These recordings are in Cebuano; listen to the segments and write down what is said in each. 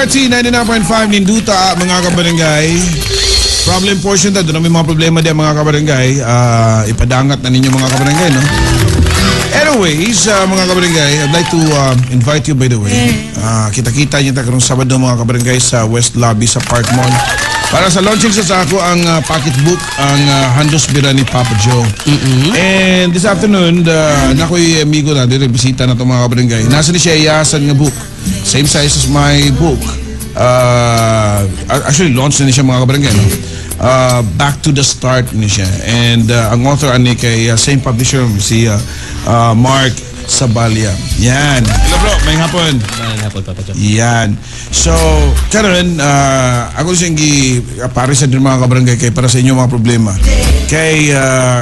DYRT 99.5, Ninduta, mga kabarangay. Problem portion ta, doon may mga problema diyan, mga kabarangay. Ipadangat na ninyo, mga kabarangay, no? Anyways, mga kabarangay, I'd like to invite you, by the way. Kita-kita niyo ta karong Sabado, mga kabarangay, sa West Lobby sa Park Mall para sa launching sa ako ang pocketbook, ang Handos Bira ni Papa Joe. And this afternoon, nakoy amigo na dire, bisita na to, mga kabarangay. Nasa ni siya iyasan nga book. Same size as my book. Actually, launch na ni siya, mga kabarangay, no? Back to the Start ni siya. And ang author ani kay same publisher, si Mark Sabalia. Yan. Hello bro, maayong hapon. Maayong hapon, Papa Joe. Yan. So, karon ako siyang gi pare sa din, mga kabarangay, kay para sa inyo mga problema. Kay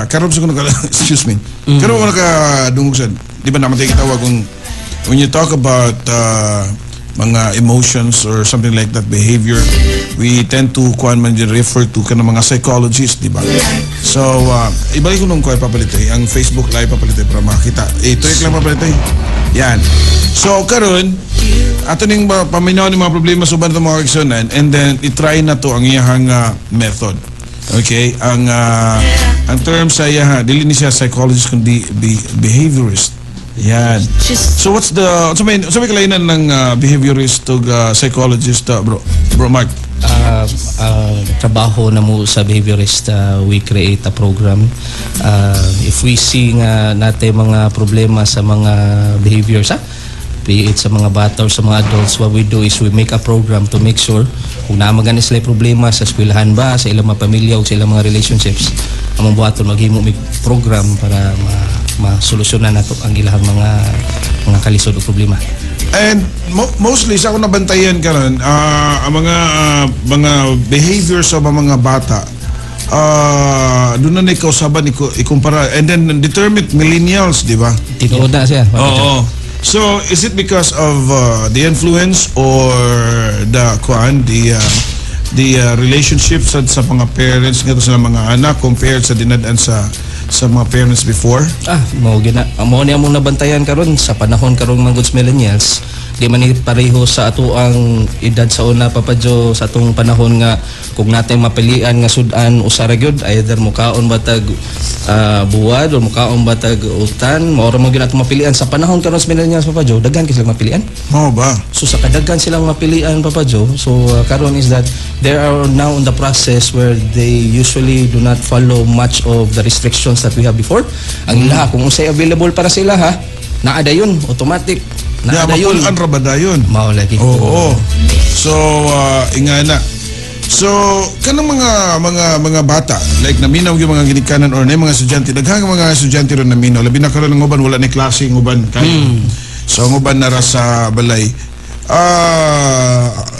karon sa kuno, excuse me. Karon ko nakadungog sa, di ba naman tayo kitawag kung when you talk about mga emotions or something like that, behavior, we tend to kuan man din, refer to kanang mga psychologists, di ba? So, ibalik ko nung kuan, papalitoy, ang Facebook Live, papalitoy, para makita. Eh, tuyok lang, papalitoy. Yan. So, karon ato ning paminaw ni mga problema sa uban itong mga kaigsuonan and then i-try na to ang iyahang method. Okay? Ang term sa iyaha, dili ni siya psychologist kundi behaviorist. Yan. So what's may kalainan ng behaviorist ug psychologist, bro? Bro Mark? Trabaho na mo sa behaviorist, we create a program. If we see nga natay mga problema sa mga behaviors, ha? Be it sa mga bata or sa mga adults, what we do is we make a program to make sure kung naa man gani sila problema sa eskwelahan ba, sa ilang mga pamilya o sa ilang mga relationships, among buhaton maghimo mig program para ma masolusyonan nato ang ilang mga kalisod o problema. And mostly sa ako nabantayan karon, ang mga behavior sa mga bata, doon na kausaban ikumpara and then determined millennials, di ba? Tinuod na siya. Oo. So, is it because of the influence or the kuan the relationship sa mga parents ngadto sa mga anak compared sa dinad-an sa mga parents before? Ah, mao gina. Mao ni among nabantayan karon sa panahon karon mga goods millennials. Di man ni pareho sa ato ang edad sa una, Papa Joe, sa atong panahon nga kung natay mapilian nga sudan, usa ra gyud, either mukaon ba tag buwad o mukaon ba tag utan, mao ra man gyud atong mapilian. Sa panahon karon sa millennials, Papa Joe, daghan kay silang mapilian. Mao ba? So sa kadaghan silang mapilian, Papa Joe, so karon is that they are now in the process where they usually do not follow much of the restrictions that we have before. Ang ilaha, kung unsay available para sa ilaha, naa dayon, automatic. Yeah, Naa dayon. Mapul-an ra ba dayon? Mao lagi. Oo. So, ingana. So, kanang mga bata, like naminaw yung mga ginikanan or na yung mga estudyante, daghang mga estudyante ron naminaw. Labi na karon ang uban wala ni klase ang uban kayo. So, ang uban nara sa balay.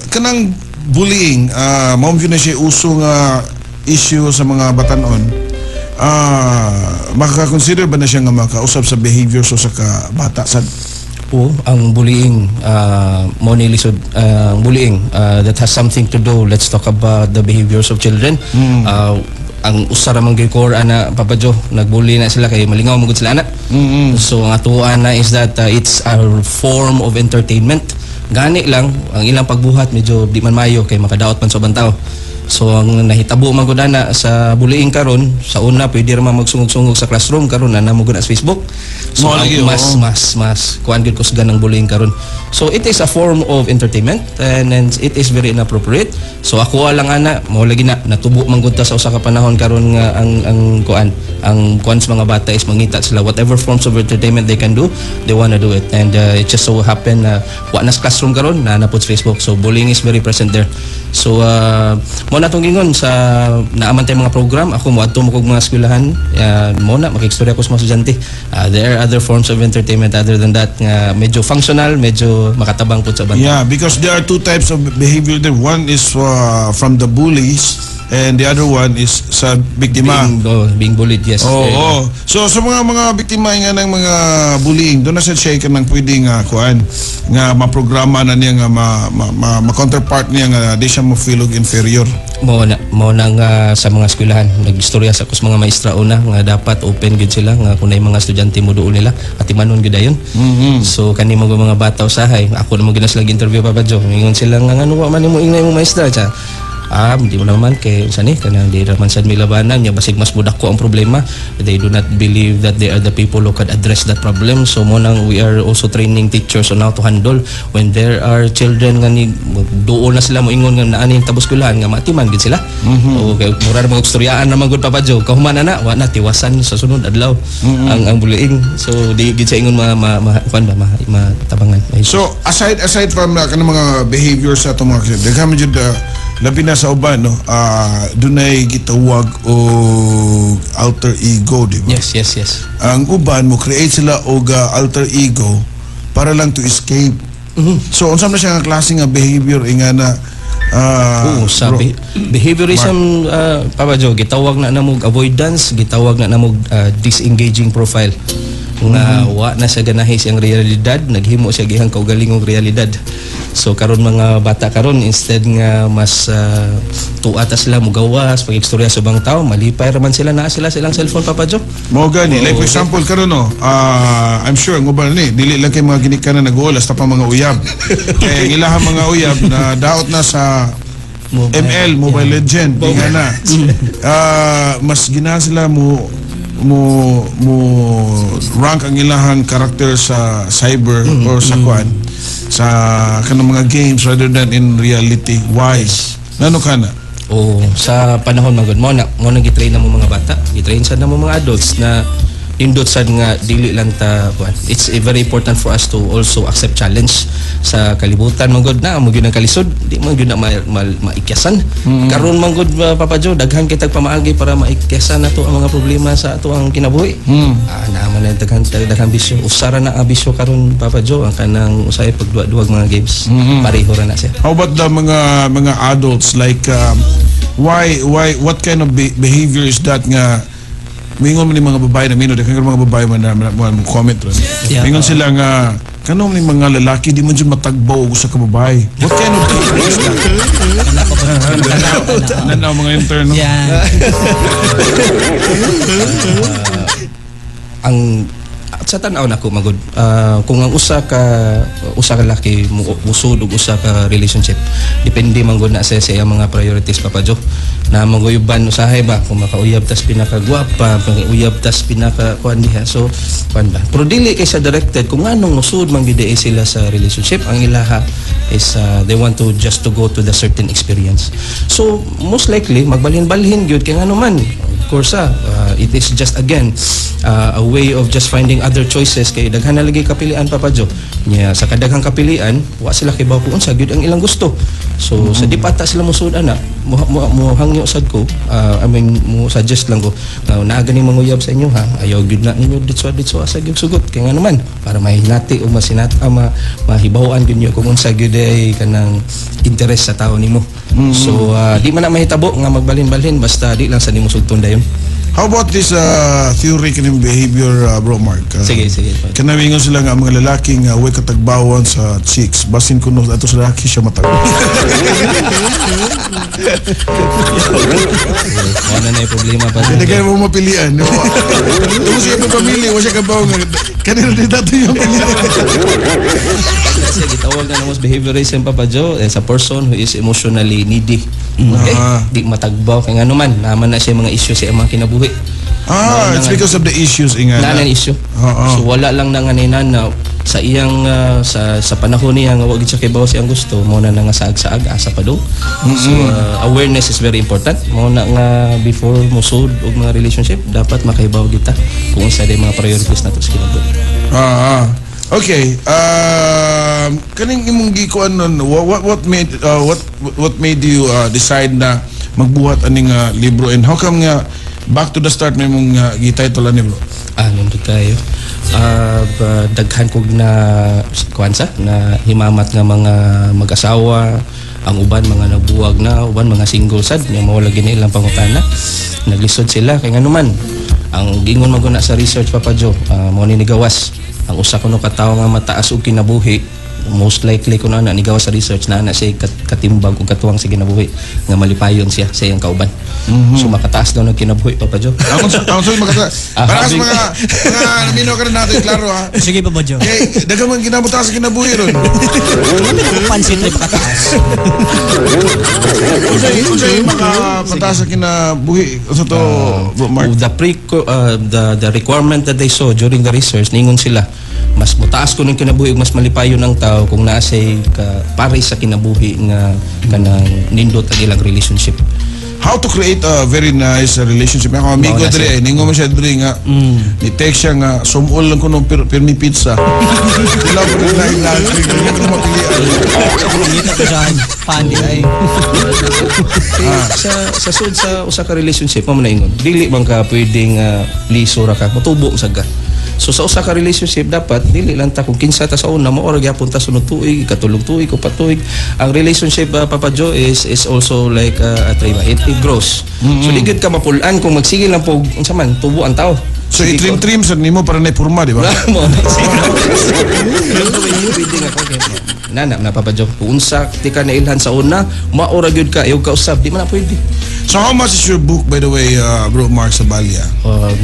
Kanang bullying, mao gyud na siya uso nga issue sa mga batanon. Makaka-consider ba na siya nga makausab sa behavior so sa ka bata sa Oo, ang bullying, mo ni lisod, ang bullying, that has something to do. Let's talk about the behaviors of children. Ang usa ra man gyud core ana, Papa Joe, nagbully na sila kay malingaw man gud sila ana. So ang atuan na is that it's a form of entertainment. Gani lang ang ilang pagbuhat medyo di man mayo kay makadaot man sa ubang tao. So ang nahitabo man gud ana sa bullying karon, sa una pwede ra man magsungog-sungog sa classroom, karon na mo gud na sa Facebook. So Mao ang lagi, mas oo. mas mas kuan gyud kusgan ng bullying karon. So it is a form of entertainment and it is very inappropriate. So ako lang ana, mao lagi na natubo man gud ta sa usa ka panahon karon nga ang kuan sa mga bata is mangita sila whatever forms of entertainment they can do, they wanna do it. And it just so happen na wa na sa classroom karon na napod sa Facebook. So bullying is very present there. So mo na tong gingon sa naaman tay mga program, ako moadto mo kog mga eskwelahan, mo na makigstorya ko sa mga estudyante. There are other forms of entertainment other than that nga medyo functional, medyo makatabang pud sa bata. Yeah, because there are two types of behavior there. One is from the bullies. And the other one is sa biktima. Being bullied, yes. Oo. Eh, Oh, So sa mga biktima nga ng mga bullying, doon na siya kanang pwedeng kuan nga maprograma na niya nga ma counterpart niya nga di siya mo feel og inferior. Mo na nga sa mga eskwelahan, nagistorya sa kus mga maestra una nga dapat open gid sila nga kung mga estudyante mo duol nila atimanon gid dayon. So kani mga bata usahay, ako na mo gina sila interview, Papa Joe. Mingon sila nga ngano wa man nimo ingna imong maestra siya. Ah, di mo naman kay unsa ni kanang di raman sad milabanan nya, basig mas mudako ang problema. They do not believe that they are the people who can address that problem. So mo nang we are also training teachers on how to handle when there are children nga ni duol na sila moingon nga naa ni tabos eskwelahan nga maatiman gid sila. Okay, mura ra mga istoryaan na man gud, Papa Joe. Kahuman na wa na tiwasan sa sunod adlaw ang bullying. So di gid sa ingon ma kuan ba ma, matabangan. Ay, So aside from kanang mga behaviors sa atong mga daghan man jud, labi na sa uban, no, dunay gitawag og alter ego, di ba? Yes. Ang uban mo create sila og alter ego para lang to escape. So unsa man siya nga klase nga behavior inga na Oo, sa bro? Behaviorism, Papa Joe, gitawag na namog avoidance, gitawag na namog disengaging profile. Nga wa na siya ganahi siyang realidad, naghimo siya gihang kaugalingong realidad. So karon mga bata karon, instead nga mas tuwa ta sila mugawas, pag-istorya sa ubang tao, malipay ra man sila naa sila silang cellphone, Papa Joe. Mao gani, like for example karon, no, I'm sure ang uban ni dili lang kay mga ginikanan nag-uol, hasta pa mga uyab. Kay ang ilahang mga uyab na daot na sa Mobile. ML, Mobile Legend, di nga na. Mas ginahan sila mo rank ang ilahang karakter sa cyber or sa kuan sa kanang mga games rather than in reality. Why? Nano kana? O sa panahon man gud mo na gitrain na mo mga bata, gitrain sad na mo mga adults na nindot sad nga dili lang ta kuan. It's a very important for us to also accept challenge sa kalibutan man gud na mo gyud ang kalisod, di man gyud na maikyasan. Karon man gud, Papa Joe, daghan kitag pamaagi para maikyasan nato ang mga problema sa ato ang kinabuhi. Ah, naa man na daghan daghan bisyo. Usara na ang bisyo karon, Papa Joe, ang kanang usay pagduwa-duwag mga games. Pareho ra na siya. How about the mga adults, like why what kind of behavior is that nga mingon man ni mga babae na mino daghan mga babae man na mo comment ron. Mingon sila nga kano ni mga lalaki di man jud matagbaw og usa ka babae. What kind of behavior is that? Nanaw mga intern, no? Yeah. Ang sa tan-aw nako magud, kung ang usa ka laki musud og usa ka relationship, depende man gud na sa iyang mga priorities, Papa Joe, na maguyuban usahay ba kung makauyab tas pinakagwapa, makauyab tas pinaka kuan diha, so kuan ba, pero dili kay sa directed kung anong musud man gid eh sila sa relationship. Ang ilaha is they want to just to go to the certain experience. So most likely magbalhin-balhin gyud kay ngano man, of course, it is just again a way of just finding other choices kay daghan na lagi kapilian, Papa Joe. Nya sa kadaghang kapilian, wa sila kibaw kung unsa gyud ang ilang gusto. So sa di pa ata sila mosuod ana, mo hangyo sad ko, I mean, mo suggest lang ko nga naa gani manguyab sa inyo ha, ayaw gyud na ninyo ditso ditso asa gyud sugot kay ngano man para mahinati o masinat mahibaw-an gyud niyo kung unsa gyud ay kanang interest sa tao nimo. So di man na mahitabo nga magbalhin-balhin basta di lang sa nimo sugton dayon. How about this theory kining behavior, bro Mark? Sige, sige. Kanang ingon sila nga ang mga lalaki nga way katagbawan sa chicks. Basin kuno ato sa lalaki siya matag. Mao na na yung problema pa. Hindi kayo mo mapilian. Di ba? Tungkol siya pamili, wa siya kabaw nga kanina di dato yung pilian. Kasi gitawag na namos behaviorism, Papa Joe, is a person who is emotionally needy. Okay? Di matagbaw kay ngano man, naman na siya mga issue sa iyang mga kinabuhi. Ah, it's because of the issues inga. Na na issue. So wala lang na nga na sa iyang sa panahon niya nga wa gid siya kibaw sa iyang gusto, mo na nga saag-saag asa pa do. So awareness is very important. Mo na nga before musud og mga relationship, dapat makahibaw kita kung unsa day mga priorities nato sa kinabuhi. Ah. Okay. Kaning imong gikuan nun, what made you decide na magbuhat aning libro and how come nga Back to the Start may imong gi-title ani, bro? Ah, nindot kayo. Daghan kog na kuan sa na himamat nga mga mag-asawa Ang uban mga nabuwag na, uban mga single sad nya mao lagi na ilang pangutana. Naglisod sila kay nganuman ang gingon man guna sa research, Papa Joe, mao ni nigawas ang usa kuno ka tawo nga mataas og kinabuhi, most likely kuno ana nigawas sa research na ana siya katimbag og katuwang sa kinabuhi nga malipayon siya sa iyang kauban. So makataas daw ng kinabuhi, Papa Joe. Ang sa makata. Para sa mga namino ka rin natin, klaro ha. Sige, Papa Joe. Kay daghang man kinabuta sa kinabuhi ron. Ano pansit rin makataas? Unsay makapataas sa kinabuhi? Unsa to, Bro Mark? The requirement that they saw during the research, ningon sila mas mutaas ko ng kinabuhi ug mas malipayon ang tao kung naa say ka pare sa kinabuhi nga kanang nindot ang ilang relationship. How to create a very nice relationship. Ako amigo Mao na dre, siya. eh, ningon mo siya dre nga ni text siya nga sumol lang ko nung pirmi pizza. Love ko na lang, hindi ko mapilian. Ngita ko siya. Pandi ay. Kay sa sud sa usa ka relationship mo na ingon, dili man ka pwedeng liso ra ka, motubo sad ka. So sa usa ka relationship dapat dili lang ta kung kinsa ta sa una mo ora gyapon ta sunod tuig, katulong tuig o patuig. Ang relationship, Papa Joe, is also like a tree ba? It grows. So di gyud ka mapul-an kung magsige lang po unsa man tubo ang tao. So Sige i-trim-trim sa nimo para na porma, di ba? Mo na pwede nga okay. Nana na, Papa Joe, kung unsa ti ka nailhan sa una, maora gyud ka ayaw ka usab, di man na pwede. So how much is your book, by the way, Bro Mark Sabalia?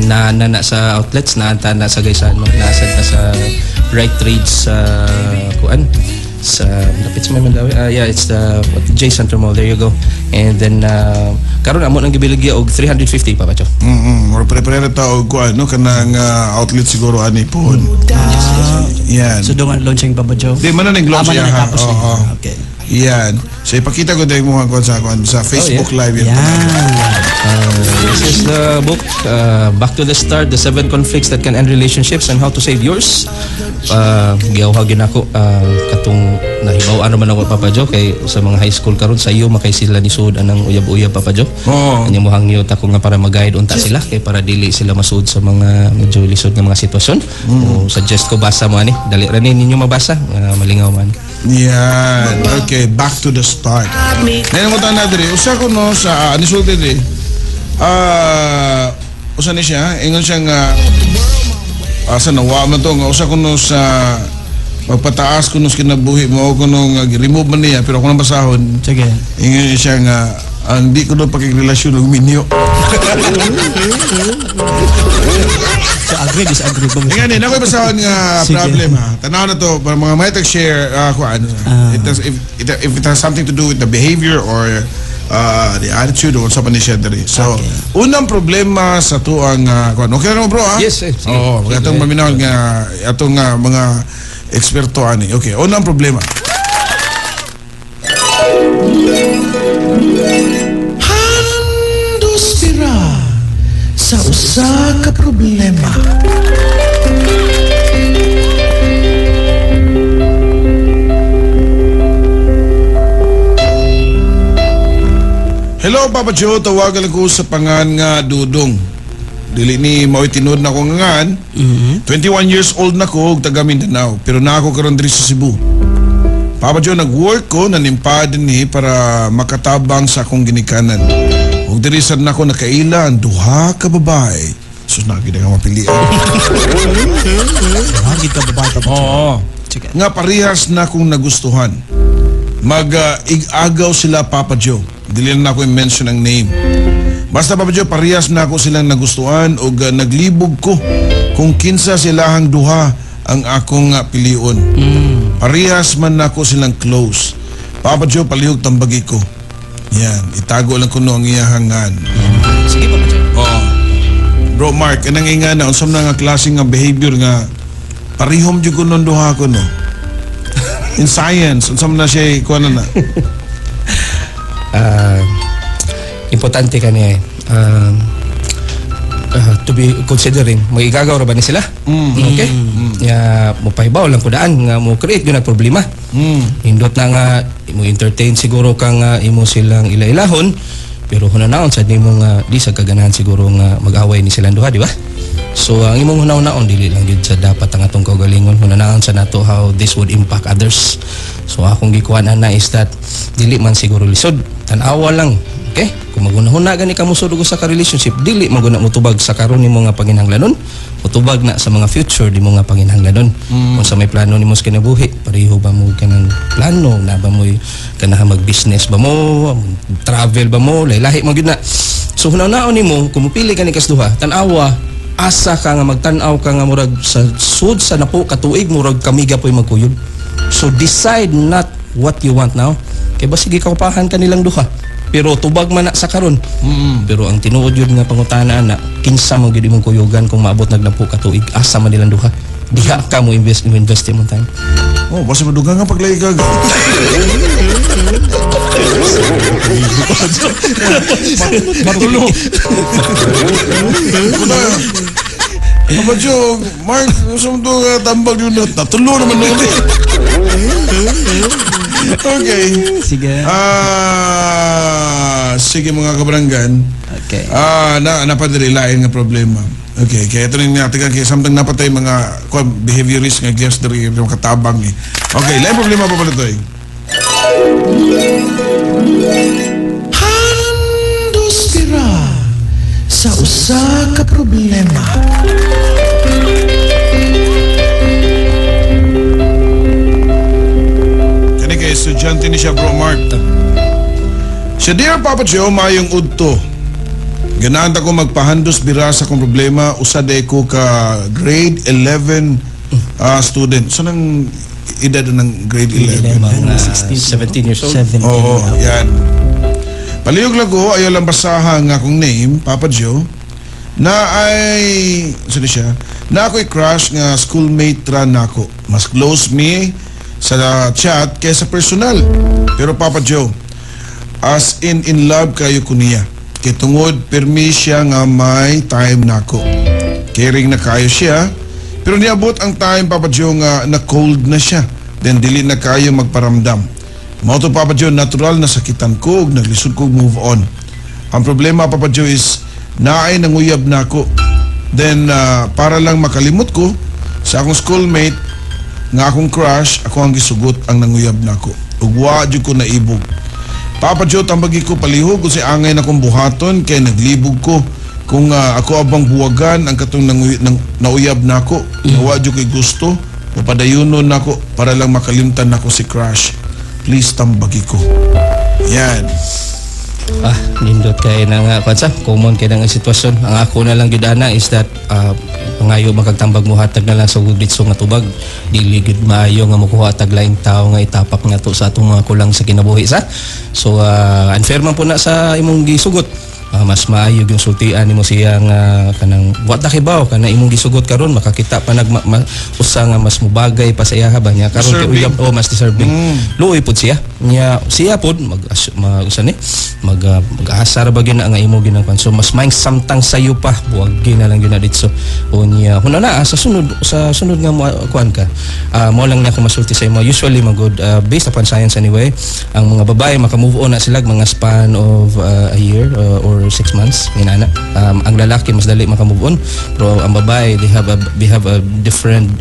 Na na sa outlets na anta na sa Gaisano, nasa ta sa Right Trades sa kuan sa lapit sa may Mandaue. Ah, yeah, it's the what, J Center Mall. There you go. And then karon amo nang gibiligya og 350, Papa Joe. Or prepare ta og kuan no kanang outlet siguro ani pohon. Yan. So doon ang launching, Papa Joe? Di man na ning launch Ah, man iya, na ha? natapos na. Oo. Okay. Yan. So ipakita ko dahil mo kuan sa Facebook Live yan. Yan. This is the book, Back to the Start, The Seven Conflicts That Can End Relationships and How to Save Yours. Giyawhagin ako, katong nahibaw-an naman ako, Papa Joe, kay sa mga high school karon sa iyo makay sila ni sud anang uyab-uyab, Papa Joe. Oo. Anya mo hangyo ta ko nga para mag-guide unta sila kay para dili sila masud sa mga medyo lisod nga mga sitwasyon. So, suggest ko basa mo ani. Dali ra ni ninyo mabasa, malingaw man. Yan. Okay, back to the start. Ngayon mo na diri, usa ko no sa nisulti diri. Usa ni siya, ingon siya nga asa na wa man to nga usa kuno sa pagpataas kuno sa kinabuhi mo kuno nga remove man niya pero ako nang basahon. Sige. Ingon siya nga ang di ko do pakigrelasyon og minyo. So agree, disagree ba? Ingon ni nakoy basahon nga Sige. Problem ha. Tanaw na to para mga may share kuan. It does if it has something to do with the behavior or the attitude or sa pa ni siya diri. So, unang problema sa tuang kuan. Okay na mo, bro ha? Yes, eh, sige. Oo, Sige. atong maminaw nga atong mga eksperto ani. Okay, unang problema. Handos tira sa usa ka problema. Hello, Papa Joe, tawagan ko sa pangan nga Dudong. Dili ni mao'y tinuod na akong ngan. 21 years old na ko ug taga Mindanao, pero na ako karon diri sa Cebu. Papa Joe, nag-work ko nanimpa dinhi para makatabang sa akong ginikanan. Ug diri sad nako nakaila ang duha ka babae. Sus, nakita ka mapilian. Hagid ka babae, Papa Joe. Oo. Sige. Nga parehas na akong nagustuhan. Mag igagaw sila, Papa Joe. Dili na ako i-mention ang name. Basta, Papa Joe, parehas na ako silang nagustuhan ug naglibog ko kung kinsa silahang duha ang akong pilion. Parehas man nako silang close. Papa Joe, palihog tambagi ko. Yan, itago lang kuno ang iyahangan. Sige, Papa Joe. Oo. Bro Mark, anang inga na unsam na nga klase nga behavior nga parihom jud kuno duha ko no. In science, unsam na siya kuan na. Importante ka niya eh. To be considering magigagaw ra ba ni sila? Okay? Ya mo pahibaw lang ko daan nga mo create gyud ang problema. Hindot na nga imo entertain siguro ka nga imo silang ila-ilahon pero hunanaon sad nimo nga di sa kaganahan siguro nga mag-away ni silang duha, di ba? So ang imong hunahunaon, dili lang gyud sa dapat ang atong kaugalingon, hunahunaon sa nato how this would impact others. So akong gikuan ana is that dili man siguro lisod, tan-awa lang. Okay? Kung maghunahuna gani ka mosud og usa ka relationship, dili man guna motubag sa karon nimo nga panginhanglanon, motubag na sa mga future nimo nga panginhanglanon. Kung sa may plano nimo sa kinabuhi, pareho ba mo kanang plano na ba mo, kanahan mag-business ba mo, travel ba mo, lahi-lahi man gyud na. So hunahunaon nimo kung mopili ka ni kas duha, tan-awa asa ka nga magtan-aw ka nga murag sa sud sa napo katuig murag kami gapoy magkuyog. So decide not what you want now. Kay basig kaupahan ka nilang duha. Pero tubag man na sa karon. Pero ang tinuod yun nga pangutana na, kinsa mo gyud imong kuyugan kung maabot nagnapo ka tuig, asa man nilang duha? Diha ka mo invest imong time. Oh, basta madugang nga paglay ka. Matulo. Kuna. Papa Joe, Mark, gusto mo ito tambag yun. Natulo naman noon eh. Okay. Sige. Ah, sige mga kabaranggan. Okay. Ah, na napadiri lain nga problema. Okay, kaya ito rin natin kaya samtang napatay mga kuan behaviorist nga guest diri yung katabang ni. Okay, lain problema pa pala ito eh. Handos bira sa usa ka problema. Kani kay estudyante ni siya, Bro Mark. Siya, "Dear Papa Joe, mayong udto. Ganahan ta ko magpahandos bira sa akong problema. Usa day ko ka grade 11 student." So nang edad ng grade 11? Mga 16. 17 years old. 17. Oo, yan. "Palihog lang ko, ayaw lang basaha nga akong name, Papa Joe, na ay, sino siya? Na ako'y crush nga schoolmate ra nako. Mas close me sa chat kaysa personal. Pero Papa Joe, as in love kayo ko niya. Kay tungod, pirmi siya nga may time nako. Caring na kayo siya. Pero niabot ang time, Papa Joe, nga na cold na siya. Then dili na kayo magparamdam. Mao to, Papa Joe, natural na sakitan ko ug naglisod ko move on. Ang problema, Papa Joe, is naay nanguyab nako. Then para lang makalimot ko sa akong schoolmate nga akong crush, ako ang gisugot ang nanguyab nako. Ug wa jud ko naibog. Papa Joe, tambagi ko palihog kung si angay na kong buhaton kay naglibog ko kung ako abang buwagan ang katong nauyab nako. Wa jud ko'y gusto, mapadayunon nako para lang makalimtan nako si crush. Please tambagi ko." Yan. Ah, nindot kay na nga kwan sa common kay na nga sitwasyon. Ang ako na lang gyud ana is that pangayo makagtambag mo, hatag na lang sa ditso nga tubag. Dili gyud maayo nga mokuha tag laing tawo nga itapak nga to sa atong mga kulang sa kinabuhi sa. So unfair man po na sa imong gisugot. Mas maayo yung sultian nimo siya nga kanang wa ta kibaw kana imong gisugot karon makakita pa nag usa nga mas mubagay pa sa iya ba niya karon kay Deserving. uyab, oh, mas deserving. Luoy pud siya niya, siya pud mag mag usa ni mag mag-asar ba gyud na nga imo ginang. So mas maing samtang sayo pa, buwag na lang gyud na ditso o niya huna na sa sunod nga mo kuan ka. Mo lang na ako masulti sa imo, usually magud based upon science anyway, ang mga babae maka-move on na sila mga span of a year or 6 months inana. Ang lalaki mas dali maka-move on, pero ang babae, they have a different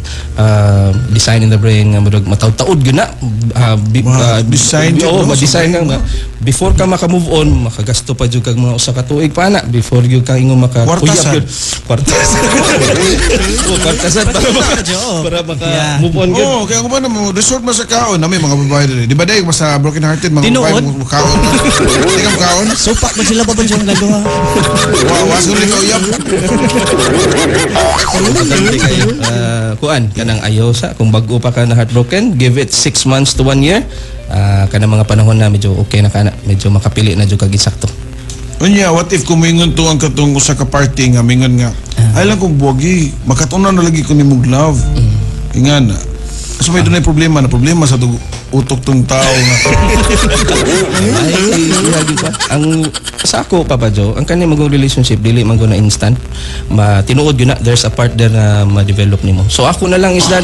design in the brain nga murag mataud-taud gyud na Design jud, oh, no? Ma-design nga before ka maka-move on, makagasto pa jud kag mga usa ka tuig pa na before gyud ka ingon maka Kwartasan. uyab gyud. Kwartasan. Oh, kwartasan para maka move on gyud. Oo, oh, kaya kung ba mo resort man sa kaon, na may mga babae diri. Di ba dai mas sa broken hearted mga Tinuod? babae mo kaon. Di ka kaon? Supak man sila, Papa Joe, nagawa. Wa wa siguro ka uyab. Importante kayo. Kuan, kanang ayaw sa kung bago pa ka na heartbroken, give it 6 months to 1 year. Kanang mga panahon na medyo okay na ka na, medyo makapili na jud kag insakto. Unya, what if kumingon to ang katong usa ka party nga mingon nga, ay lang kung buwagi, makatunan na lagi ko nimong love. Ingan na. So may dunay problema na problema sa utok tong tao nga. Ay, lagi pa. Ang sa ako, Papa Joe, ang kani magong relationship dili man na instant. Ma tinuod gyud na there's a part there na ma-develop nimo. So ako na lang is that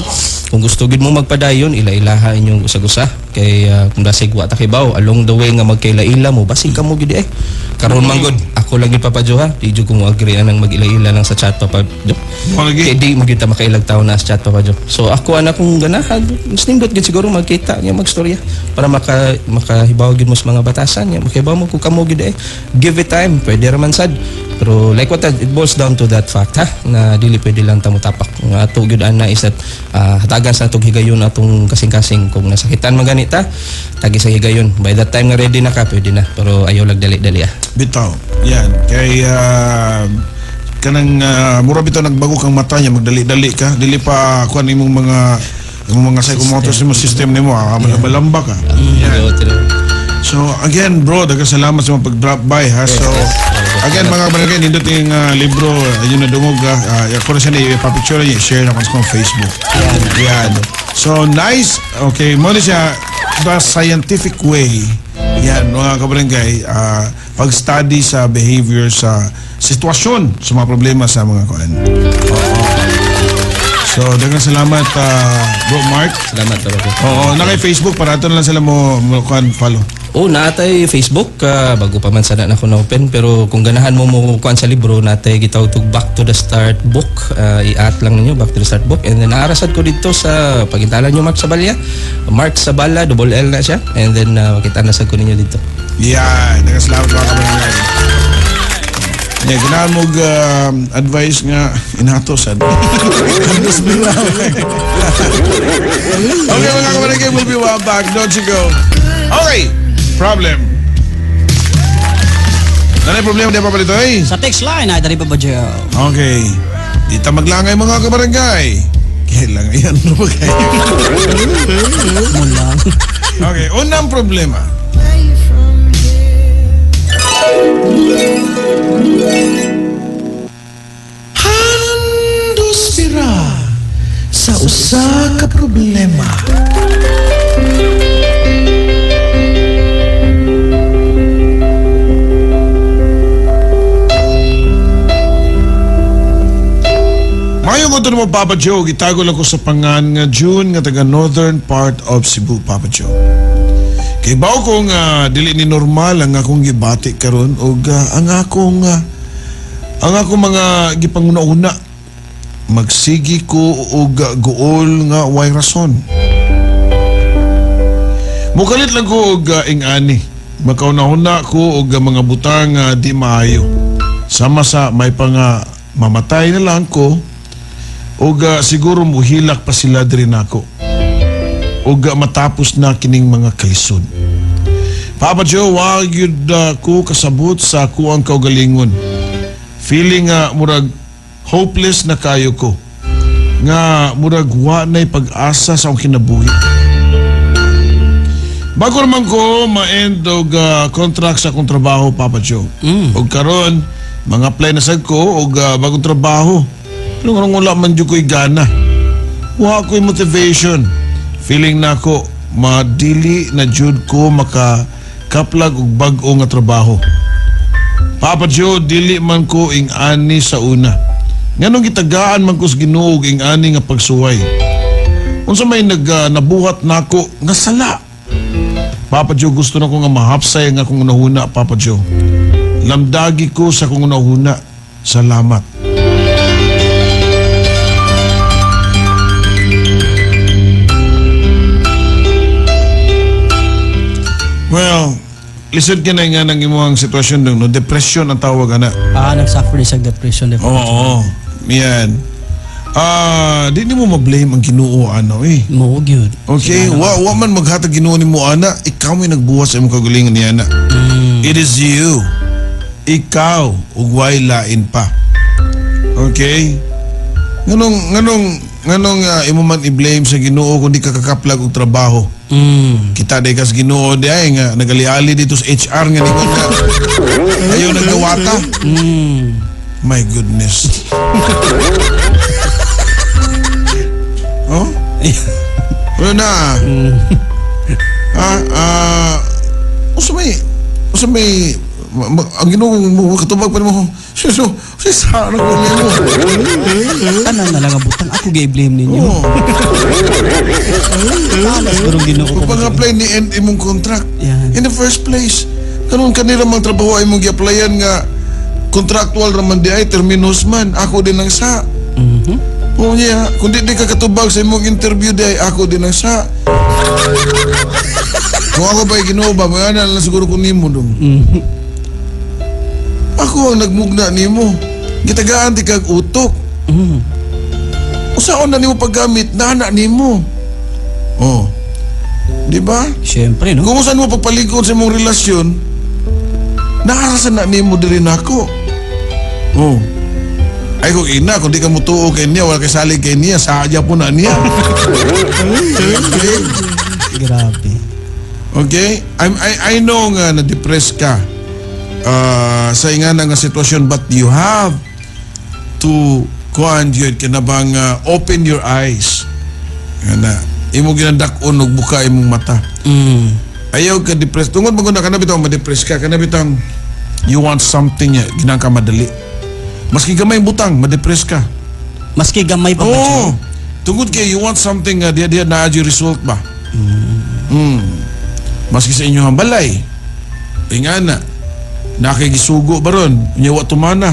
kung gusto gid mo magpadayon, ila-ilaha inyong usag-usa. Kay kung basig wa ta kibaw along the way nga magkaila-ila mo, basig kamo gid eh. Karon man gud, ako lang gyud Papa Joe ha. Di jud ko mo agree anang mag-ila-ila lang sa chat, Papa Joe. Mo lagi. Kay di mo gyud ta makailag tawo na sa chat, Papa Joe. So ako ana kung ganahan, mas nindot gyud siguro magkita niya magstorya para makahibaw gyud mo sa mga batasan niya, makahibaw mo kung kamo gyud eh. Give it time, pwede ra man sad. Pero like what it boils down to that fact ha, na dili pwede lang ta motapak. Nga ato gyud ana is that hatagan sa atong higayon atong kasing-kasing kung nasakitan man gani ta, tagi sa higayon. By that time nga ready na ka, pwede na. Pero ayaw lag dali-dali ah. Bitaw. Yan. Kay kanang mura bitaw nagbago kang mata niya, magdali-dali ka. Dili pa kuan imong mga psychomotor system, system nimo, ah, malamba ka. Yan. So again, bro, daghang salamat sa mga pag-drop by ha. So again, mga barangay, nindot yung libro, ayun na dungog ha. Ako na siya na ipapicture niya, share na ko sa Facebook. Yan. So nice. Okay, mo na siya the scientific way. Yan, mga kabarangay, pag-study sa behavior sa sitwasyon sa mga problema sa mga kuan. So, daghang salamat, bro Mark. Salamat Papa Joe. Oo, na kay Facebook para ato na lang sila mo kuan follow. Oh, naatay Facebook bago pa man sana na ako na-open, pero kung ganahan mo mo kuan sa libro, natay gitawag tog Back to the Start book, i-at lang ninyo Back to the Start book, and then naarasad ko dito sa pagintalan nyo Mark Saballa. Mark Saballa, double L na siya, and then makita na sad ko ninyo dito. Yan, daghang salamat mga kabarangay. Yeah, ganahan mo advice nga inato sad. Okay, mga kabarangay, we'll be right back. Don't you go. Okay, problem. Nanay problema di pa palito eh. Sa text line ay dali Papa Joe. Okay. Di ta maglangay mga kabarangay. Kailangan yan no ba kayo? Mulang. Okay, unang problema. Handos pira sa usa ka problema. Mayong ko mo, Papa Joe, gitago lang ko sa pangan nga June nga taga northern part of Cebu, Papa Joe. Kay bawo ko nga dili ni normal ang akong gibati karon og ang akong mga gipanguna-una magsigi ko og guol nga way rason. Mukalit lang ko og ing-ani. Makauna-una ko og mga butang di maayo. Sama sa may panga mamatay na lang ko og siguro muhilak pa sila diri nako. Og matapos na kining mga kalisod. Papa Joe, wa gyud ko kasabot sa kuang kaugalingon. Feeling nga murag hopeless na kayo ko. Nga murag wa na'y pag-asa sa akong kinabuhi. Bago naman ko ma-end og contract sa akong trabaho, Papa Joe. Og karon mga apply na sad ko og bagong trabaho. Pero nga wala man jud ko'y gana. Wa ko'y motivation. Feeling na ako madili na jud ko makakaplag og bag-o nga trabaho. Papa Joe, dili man ko ing-ani sa una. Nganong gitagaan man ko sa Ginoo og ing-ani nga pagsuway. Unsa may nabuhat nako nga sala. Papa Joe, gusto na ko nga mahapsay ang akong unahuna, Papa Joe. Lamdagi ko sa akong unahuna. Salamat. Well, lisod ka na nga ng imuhang sitwasyon dong, no? Depression ang tawag ana. Ah, nag-suffer din sa depression. Oo. Yan. Di nimo ma-blame ang Ginoo ano eh. Mo gyud. Okay, wa man maghatag Ginoo nimo ana, ikaw may nagbuhat sa imong kagalingon niya ana. It is you. Ikaw ug way lain pa. Okay? Nganong imo man i-blame sa Ginoo kung di ka kakaplag og trabaho? Kita day kas Ginoo di ay nga nagali-ali dito sa HR nga ningon nga ayaw nagdawata. My goodness. Oh? Wala na. Usa may Ang Ginoo mo katubag pa nimo. So, sa na ko nimo. Tanan na lang ang butang. Ako gi-blame ninyo. Oo. Tanas gurong Ginoo ko. Kung pang-apply ni end imong contract. Yan. In the first place, kanon kanila mang trabaho ay imong gi-applyan nga contractual raman di ay terminus man. Ako din ang sa. Oo niya, kung di ka katubag sa imong interview di ay ako din ang sa. Kung ako ba'y Ginoo ba, mga na lang siguro ko nimo dong. Ako ang nagmugna nimo. Gitagaan ti kag utok. Usaon na nimo paggamit, nana nimo. Oh. Di ba? Siyempre, no? Kung saan mo pagpaligod sa imong relasyon, naasa na nimo diri nako. Oh. Ay kung ina, kung di ka mutuo kay niya, wala kay salig kay niya, sadya po na niya. Okay? Grabe. Okay? I know nga na-depress ka sa ingana nga sitwasyon, but you have to kuan yun, kinabang open your eyes. Nga na, imo ginadak-on og buka imong mata. Ayaw ka depressed. Tungod mo na kana bitong ma-depress ka, kana bitong you want something niya, ginang ka madali. Maski gamay butang, ma-depress ka. Maski gamay pa ba Oo. siya? Tungod kay you want something nga diya diya naa yung result ba? Maski sa inyong balay. Ingana. Na kay gisugo baron, unya wa tumana.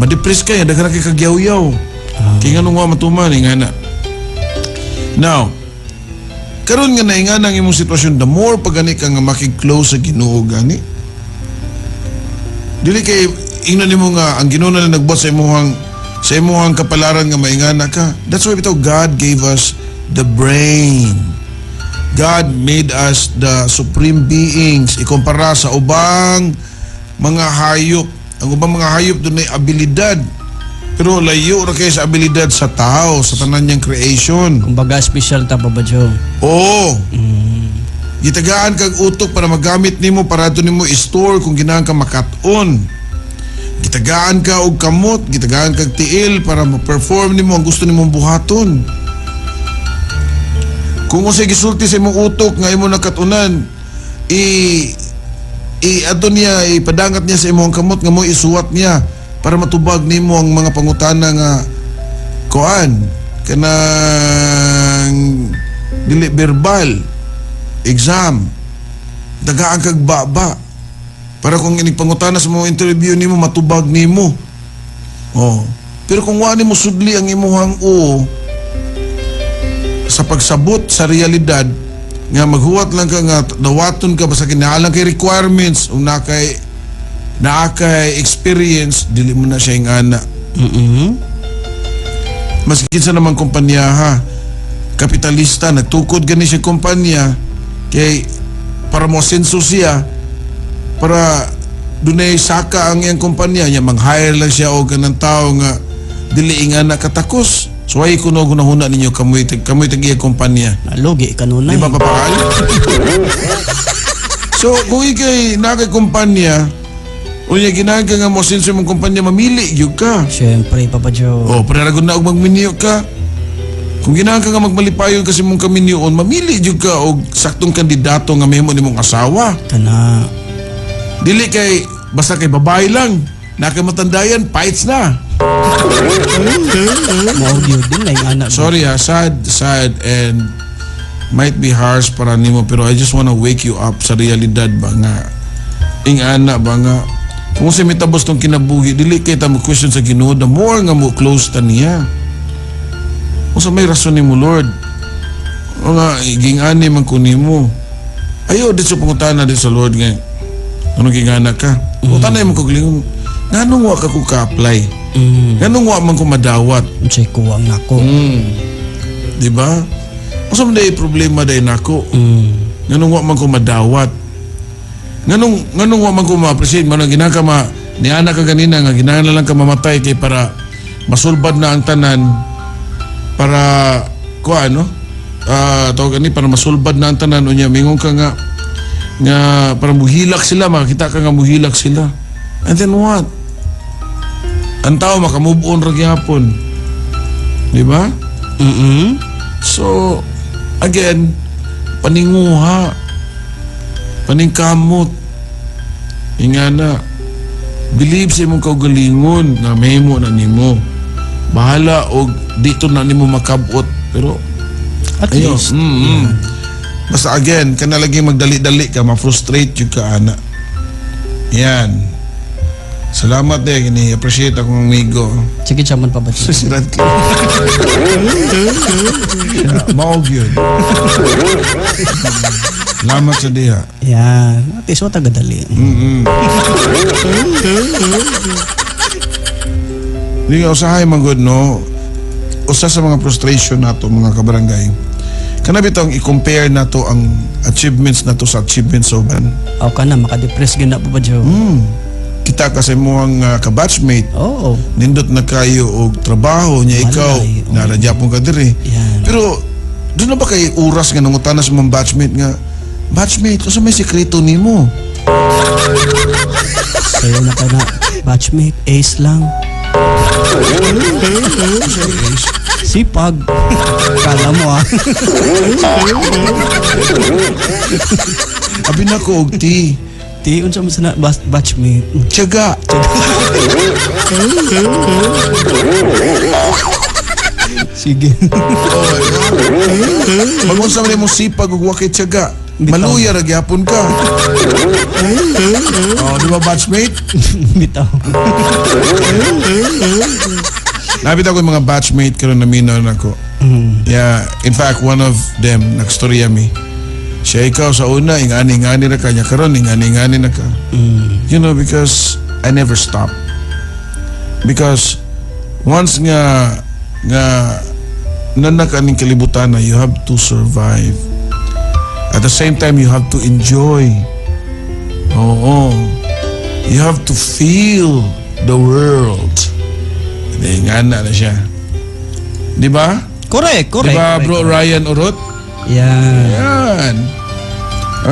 Ma-depress ka, daghan kay kagyaw-yaw. Kay nganong wa matuman ingana. Now, karon nga naingana ang imong sitwasyon, the more pagani ka nga makig-close sa Ginoo gani. Dili kay ingnan nimo nga ang Ginoo na lang nagbuhat sa imuhang kapalaran nga maingana ka. That's why bitaw God gave us the brain. God made us the supreme beings ikumpara sa ubang mga hayop. Ang ubang mga hayop dunay abilidad. Pero layo ra kay sa abilidad sa tao, sa tanan niyang creation. Kumbaga special ta, Papa Joe. Oo. Gitagaan kag utok para magamit nimo para ato nimo i-store kung ginahan ka makat-on. Gitagaan ka og kamot, gitagaan kag tiil para ma-perform nimo ang gusto nimong buhaton. Kung unsay gisulti sa imong utok nga imo nakatunan, i i ato niya ipadangat niya sa imong kamot nga mo isuwat niya para matubag nimo ang mga pangutana nga kuan kanang dili verbal exam, dagaan kag baba para kung inig pangutana sa mga interview nimo matubag nimo. Oh, pero kung wa nimo sudli ang imuhang o sa pagsabot sa realidad nga maghuwat lang ka nga dawaton ka basta kinahanglan kay requirements ug naa kay experience, dili mo na siya ingana. Maski kinsa naman kumpanya ha, kapitalista, nagtukod gani siya kumpanya kay para mo asenso siya, para dunay saka ang iyang kumpanya niya, mang-hire lang siya og kanang tao nga dili ingana katakos. So ay kuno gunahuna ninyo, kamoy tag iya kumpanya. Nalugi ka nun. Di ba papakal? So kung ikay naa kay kumpanya unya ginahan ka nga mo asenso imong kumpanya, mamili gyud ka. Siyempre, Papa Joe. Oh, para ra na og magminyo ka. Kung ginahan ka nga magmalipayon kasi mong kaminyoon, mamili jud ka og saktong kandidato nga mahimo nimong asawa. Kana. Dili kay basta kay babae lang. Na kay matandayan, fights na. Mao gyud din na yung anak. Sorry ah, sad, sad and might be harsh para nimo, pero I just wanna wake you up sa realidad ba nga ingana ba nga kung sa mitabos tong kinabuhi, dili kay ta mo question sa Ginoo. The more nga mo close ta niya, unsa may rason nimo, Lord, o nga gingani man ko nimo. Ayo dito pangutana di sa Lord nga anong gingana ka. Pangutana mo kagalingon, nganong wa ka ko ka-apply? Nganong wa man ko madawat? Unsay kuwang nako? Di ba? Unsa man day problema day nako? Nganong wa man ko madawat? Nganong wa man ko ma-appreciate man ang ginaka ma niana ka ganina nga ginahan na lang ka mamatay kay para masulbad na ang tanan, para ko ano tawag ani, para masulbad na ang tanan, unya mingon ka nga nga para muhilak sila, makakita ka nga muhilak sila, and then what? Ang tao makamove on ra gyapon, di ba? So again, paninguha, paningkamot. Ingana, believe sa imong kaugalingon nga mahimo na nimo. Bahala og dito na nimo makabot, pero At ayo, least. Basta again, kana lagi magdali-dali ka, ma-frustrate jud ka ana. Yan. Salamat eh, kini appreciate akong amigo. Sige, siya man pa ba? Si Radcliffe. Mao gyud. Salamat sa diha. Yan. At least, wa tagadali. Hindi nga usahay man gud, no. Usa sa mga frustration nato mga kabarangay. Kana bitong i-compare nato ang achievements nato sa achievements sa uban. Aw ka na, makadepress gina pa ba, Joe? Kita kasi mo ang kabatchmate. Oo. Nindot na kayo og trabaho niya ikaw, Malay, oo. Naradya pong ka diri. Yan. Pero doon na ba kay oras nga nangutana sa mga batchmate nga, batchmate, unsa may sekreto nimo? Sayo na ka na, batchmate, ace lang. Sipag. Kala mo ah. Abi na ko og tea. Ti, unsa man sa batchmate? Tiyaga. Sige. Magunsa man imong sipag ug wa kay tiyaga. Maluya ra gyapon ka. Oh, di ba batchmate? Bitaw. Nabit ako yung mga batchmate karon na minaw nako. Yeah, in fact one of them nagstorya mi. Siya ikaw sa una ingani-ingani ra ka niya karon ingani-ingani na ka. You know, because I never stop. Because once nga nanak aning kalibutan na you have to survive. At the same time, you have to enjoy. Oo. You have to feel the world. Hindi nga na siya. Di ba? Correct, correct. Di ba, correct, bro correct. Ryan Orot? Yan. Yan.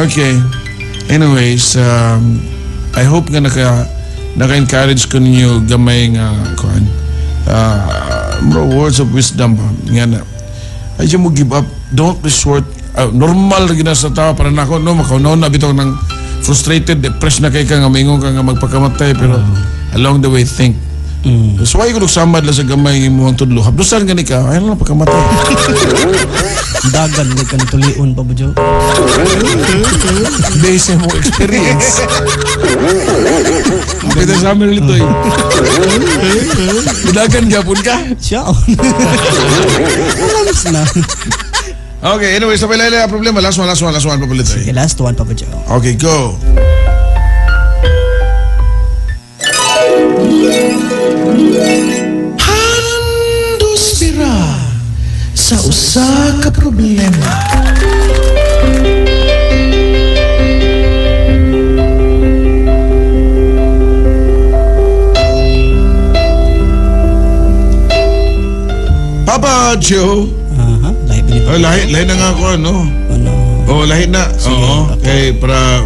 Okay. Anyways, I hope nga naka-encourage ko ninyo gamay nga kuan. Bro, words of wisdom ba? Nga na. Ay mo give up. Don't resort. Normal ra gina sa tao para nako no makaunaw na bitaw ng frustrated, depressed na kay ka nga maingon ka nga magpakamatay, pero along the way think. So why ko nagsamad lang sa gamay ng imong tudlo. Habdusan gani ka, ay lang pagkamatay. Dagan gid ka tulion pa ba, Joe? Based sa imong experience. Kapita sa amin ulit eh. Dagan gyapon ka. Siya. Alams na. Okay, anyway, sa pala problema. Last one, papalit eh. Okay, last one, Papa Joe. Okay, go. Handos bira sa usa ka problema. Papa Joe. Aha, lahi pa ni Oh, lahi na nga ako, ano? Ano? Oh, lahi na. Sige, Oo, okay. kay para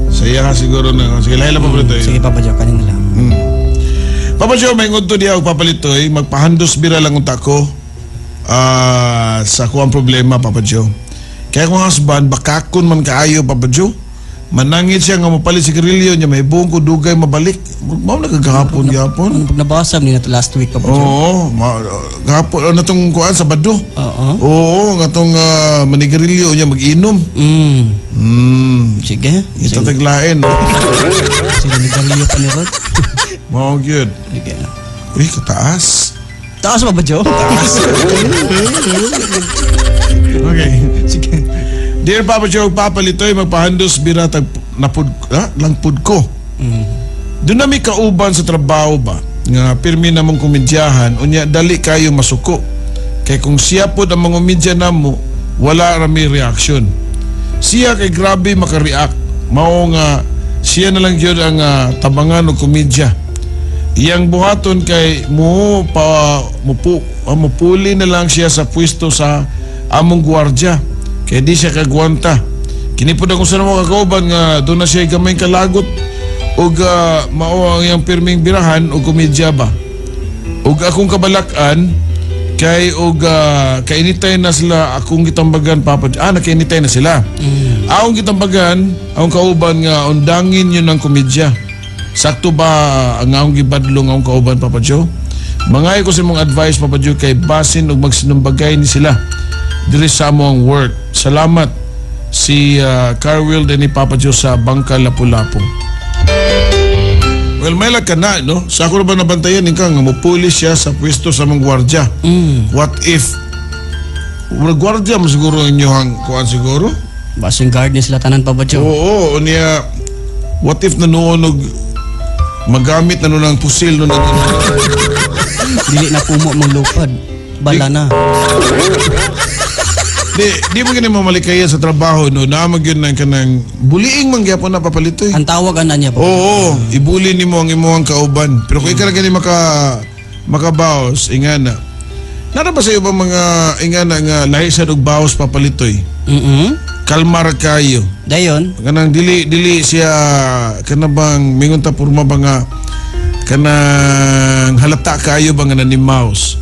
saya siguro na. Sige, lahi lang papalit eh. Sige, Papa Joe, kanina lang. Papa Joe, may ngunto diha og papalitoy, magpahandos bira lang unta ko sa kuang problema, Papa Joe. Kaya kung husband, bakakon man kaayo, Papa Joe. Manangit siya nga mapalit sigarilyo niya, may buong ko dugay mabalik. Mao na kagahapon gyapon. Ano pag nabasa ni na last week, Papa Joe? Oo, gahapon ano tong kuan Sabado. Oo. Oo, nga tong manigarilyo niya mag-inom. Sige. Ito taglain. Sige, nigarilyo pa ni Rod. Mao gyud. Sige. Uy, kataas. Taas, Papa Joe? Taas. Okay. Sige. Dear Papa Joe, Papa Litoy, magpahandos bira tag napud langpud ko. Doon na may kauban sa trabaho ba nga pirmi namong komedyahan unya dali kayo masuko. Kay kung siya pod ang mga komedya namo, wala ra may reaction. Siya kay grabe makareact. Mao nga siya na lang gyud ang tabangan og komedya. Iyang buhaton kay mo pa mupuli na lang siya sa pwesto sa among gwardya. Kay di siya kagwanta. Kini pod akong sa mga kauban nga doon na siya gamay kalagot og mao ang iyang pirming birahan og komedya ba. Og akong kabalakan Kay og kainitay na sila akong gitambagan, Papa. Ah, nakainitay na sila. Akong gitambagan, akong kauban nga undangin yun ang komedya. Sakto ba ang akong gibadlong akong kauban, Papa Joe? Mangayo ko sa imong advice, Papa Joe, kay basin og magsinumbagay ni sila diri sa among work. Salamat, si Carwil din ni Papa Joe sa Bangka, Lapu-Lapu. Well, may ka na, no? Sa ako na ba nabantayan ka nga mupuli siya sa pwesto sa mga gwardya. What if well, gwardya mo siguro inyohang kuan siguro? Basing guard ni sila tanan pa ba, Joe? Oo, niya what if nanuon og magamit na nun ang pusil nun. Dili na pumo mong lupad. Bala na. Di mo gani mamalikaya sa trabaho, no? Naamag yun ng kanang buliing man gyapon na papalitoy. Ang tawag ana niya pa. Oo, ibuli nimo ang imong kauban. Pero kung ikaw gani makabaos, ingana. Nara ba sa iyo ba mga ingana nga lahi sa og baos papalitoy? Kalmar kayo. Dayon. Kanang dili siya kanabang mingon ta porma ba nga kanang halata kayo ba nga nanimaos.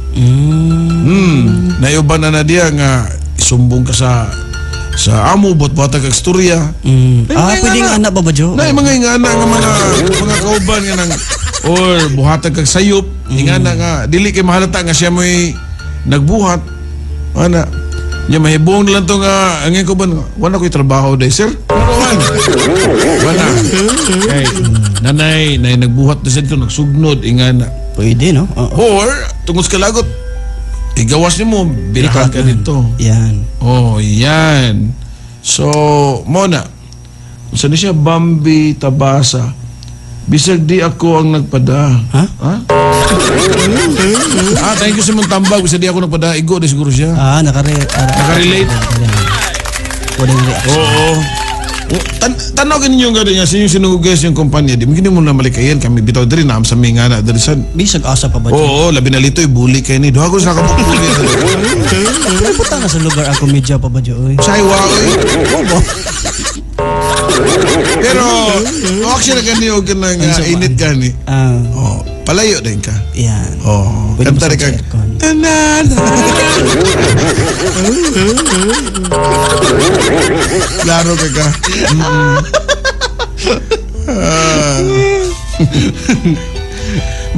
Nayuban na diya nga isumbong ka sa amo bot-bota kag istorya. Ah, pwedeng anak ba ba, Joe? Nay mga ingana nga mga kauban nga nang or buhatag kag sayop, ingana nga dili kay mahalata nga siya mo'y nagbuhat. Ana, nya mahibong na lang to nga ang kauban wala ko'y trabaho day sir. Wala. Kay nanay nay nagbuhat na siya dito nagsugnod ingana. Pwede, no? Oo. Or tungod sa kalagot igawas nimo birahan ka dito. Yan. Oh, yan. So, mona. Saan siya Bambi Tabasa? Bisag di ako ang nagpada. Ha? Ha? Ah, thank you sa mong tambag. Bisag di ako nagpada. Igo di siguro siya. Ah, nakarelate. Pwedeng reaction. Oo. Tanaw ninyo nga rin nga sa inyong sinugugas yung kumpanya. Di mo gini mo na malikayan kami. Bitaw diri na sa mga na diri sa. Bisag asa pa ba? Oo, labi na lito'y buli kayo ni. Duha ko sa kabukbuli. Ay, buta na sa lugar ang komedya pa ba, Joe? Say, wow. Pero, actually na gani o ganang init gani. Oh, palayo din ka. Yan. Oh, kanta rin ka. Tanan! Klaro ka ka.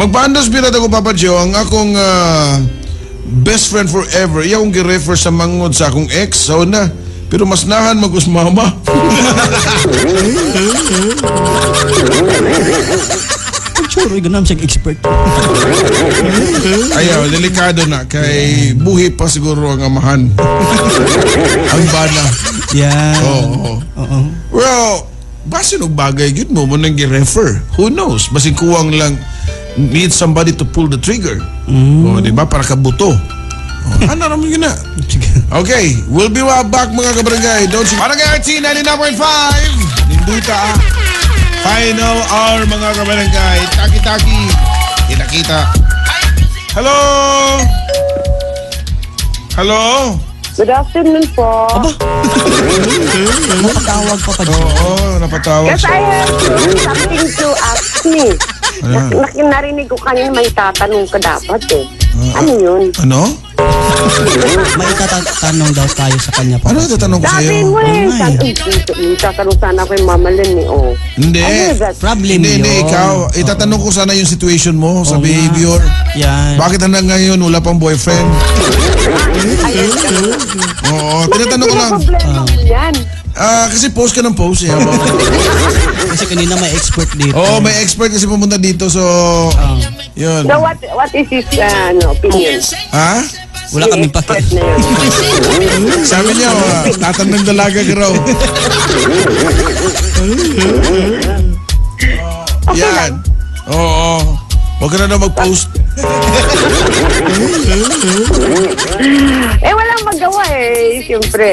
Magpaandos birat ako, Papa Joe, ang akong best friend forever. Iya akong gi-refer sa mangod sa akong ex sa una. Pero mas nahan magus mama. Sure, ganam siyang expert. Ayaw, delikado na. Kay buhi pa siguro ang amahan. Ang bana. Yeah. Oo. Oo. Well, basin og bagay yun mo nang gi-refer. Who knows? Basin kuwang lang need somebody to pull the trigger. O, di ba? Para kabuto. O, ano naman yun na? Okay, we'll be right back mga kabarangay. Don't you... Barangay RT 99.5! Ninduta ah. Final hour mga kabarangay. Taki-taki. Kita-kita. Hello! Hello? Good afternoon po. Aba! Napatawag pa pa dyan. Oo, napatawag. Yes, I have something to ask me. Ano? Narinig ko kanina may tatanong ka dapat eh. Ano yun? Ano? May itatanong daw tayo sa kanya pa. Ano itatanong ko sa'yo? Sabi mo eh. Itatanong sana ko yung Mama Len eh. Oh. Hindi. Ano Problem hindi, yun. Hindi, ikaw. Itatanong ko sana yung situation mo sa behavior. Yan. Bakit hanggang ngayon wala pang boyfriend? Oo, tinatanong ko lang. Problema mo yan. Kasi post ka ng post eh. Kasi kanina may expert dito. Oo, may expert kasi pumunta dito. So, yun. So what is his opinion? Ha? Wala kaming pake. Sabi niya, tatandang dalaga ka raw. Okay yan. lang. Oo. Huwag ka na daw mag-post. Eh, walang magawa eh. Siyempre,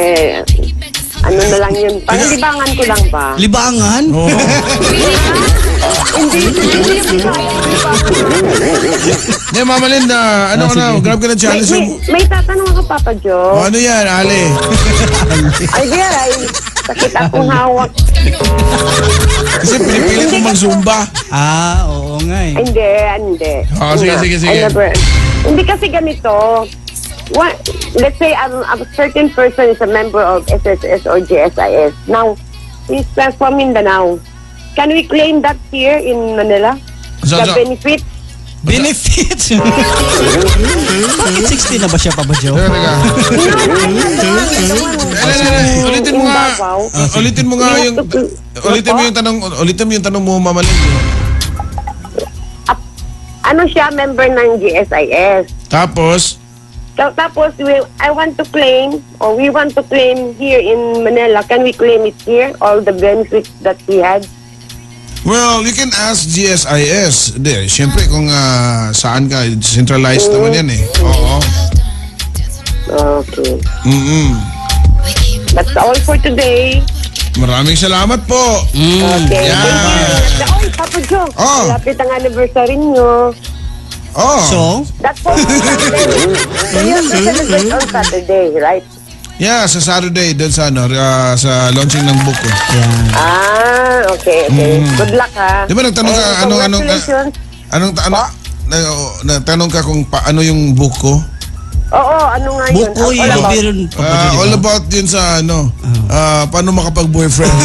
ano na lang yun. Parang libangan ko lang ba? Libangan? Oo. Hindi, hindi yung kaya. Hindi, Mama Linda, ano ka na? Grab ka ng challenge. May tatanong ako, Papa Joe. O, ano yan, Ale? Ay, di ay. Sakit akong hawak. Kasi pinipilit mo mag-zumba. Ah, oo nga eh. Hindi, hindi. Oh, sige, sige, sige. I never, hindi kasi ganito. What, let's say a certain person is a member of SSS or GSIS. Now, he's from Mindanao. Can we claim that here in Manila? The benefit? Benefits? Bakit 60 na ba siya, Papa Joe? Teka. Ulitin mo nga. Ulitin mo nga yung... Ulitin mo yung tanong, ulitin mo yung tanong mo, Mama Lynn. Ano siya, member ng GSIS. Tapos? Tapos, I want to claim, or we want to claim here in Manila. Can we claim it here, all the benefits that we had? Well, you can ask GSIS. Hindi, siyempre kung saan ka, centralized naman yan eh. Oo. Okay. Mm-mm. That's all for today. Maraming salamat po. Okay. Yeah. Thank you. Oy, Papa Joe. Oh. Malapit ang anniversary nyo. Oh. So? That's for Saturday. So you have to celebrate on Saturday, right? Yeah, sa Saturday doon sa ano, sa launching ng book ko. Yeah. Ah, okay, okay. Good luck ha. Di ba nagtanong ka anong nagtanong ka kung paano yung book ko? Oo, ano nga yun? Book ko yun. All about yun sa ano, paano makapag-boyfriend.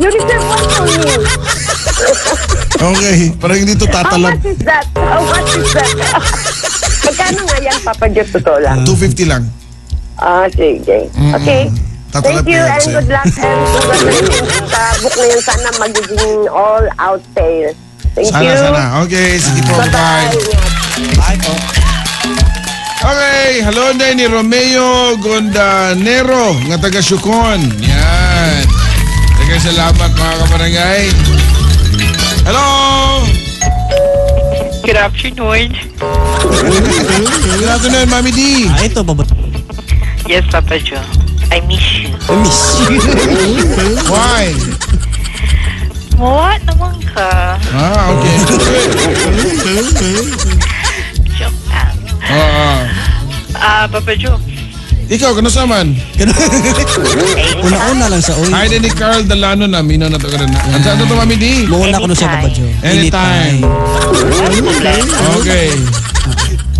You reserve one for me. Okay, parang hindi to tatalab. How much is that? How much is that? Magkano nga yan, Papa Joe? Totoo lang. 250 lang. Ah, sige. Okay. Tatalab. Thank you and good luck and congratulations sa book na yun. Sana magiging all-out sale. Thank sana, you. Sana. Okay, sige po. Bye-bye. Bye po. Okay, hello na ni Romeo Gondanero nga taga Syukon. Yan. Taga salamat mga kabarangay. Hello! Good afternoon. Good afternoon, Mami D. Ah, ito ba? Yes, Papa Joe. I miss you. I miss you. Why? Mawa naman ka. Ah, okay. Joke lang. Ah, Papa Joe. Ikaw, kano sa man? Una-una lang sa uy. Hi din ni Carl Delano na. Mino na to ka na. Ang saan to, Mami D? Mauna ko na siya, Papa Joe. Anytime. Okay.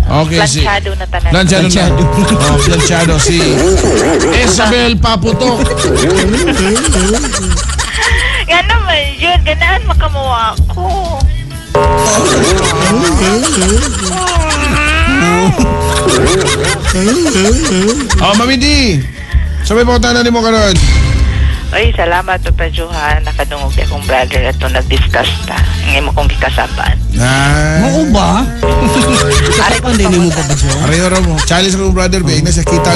Okay, si... Planchado na tanan. Planchado na. Oh, planchado. Si Isabel Paputok. Nga naman yun. Ganaan makamuha ko. Oh, Mami D. Sabay pa ko tanan mo karon. Oy, salamat Papa Joe ha. Nakadungog akong brother at nag-discuss ta. Ngayon mo kong gikasapan. Ah. Oo ba? Kasapan din mo Papa Joe. Pareho ra mo. Challenge akong brother ba? Ina siya kita.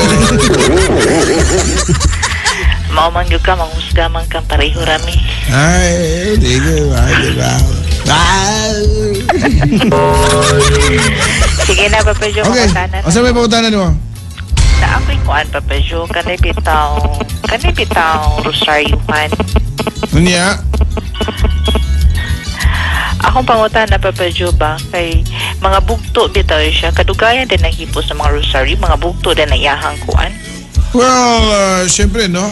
Mao man gyud ka, manghusga man kang pareho rami. Ay, di ko. Ay, di ba? Sige na, Papa Joe. Okay. Mangutanan. Asa may pangutanan mo? Na ako'y kuan, Papa Joe. Kanay bitaw rosaryuhan. Unya? Akong pangutana, Papa Joe, ba? Kay mga bugto bitaw siya. Kadugayan din ang hipo sa mga rosaryo. Mga bugto din ang iyahang kuan. Well, siyempre, no?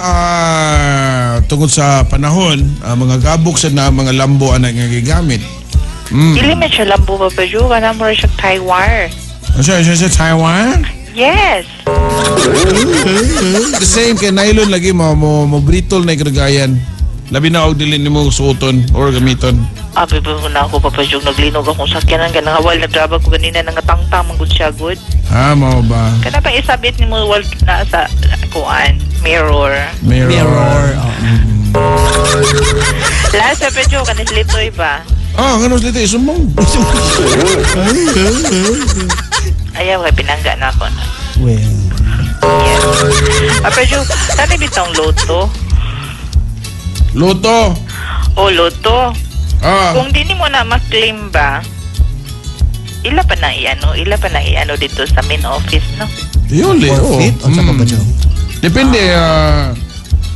Tungkol sa panahon, mga gabok sa na mga lambo ang nagagamit. Dili man siya lambo, Papa Joe. Kana mo rin siya Taiwan. Siya Taiwan? Yes. The same kay nylon lagi mo brittle na ikagayan. Labi na og dili nimo suoton or gamiton. Abi ba na ako Papa Joe, naglinog akong sakyanan kanang hawal nagtraba ko ganina nangatangtang man gud siya gud. Ah, mao ba? Kana pa isabit nimo wal na sa kuan mirror. Mirror. Last Papa Joe kanis litoy ba? Ah, ngano litoy sumbong. Ayaw kay pinangga na ako na. Well. Yes. Papa Joe, tani bitong loto. Loto. O loto. Ah. Kung di mo na ma-claim ba, ila pa na iano dito sa main office, no? Yun, eh. Forfeit? Oh. Unsa pa ba, Joe? Depende,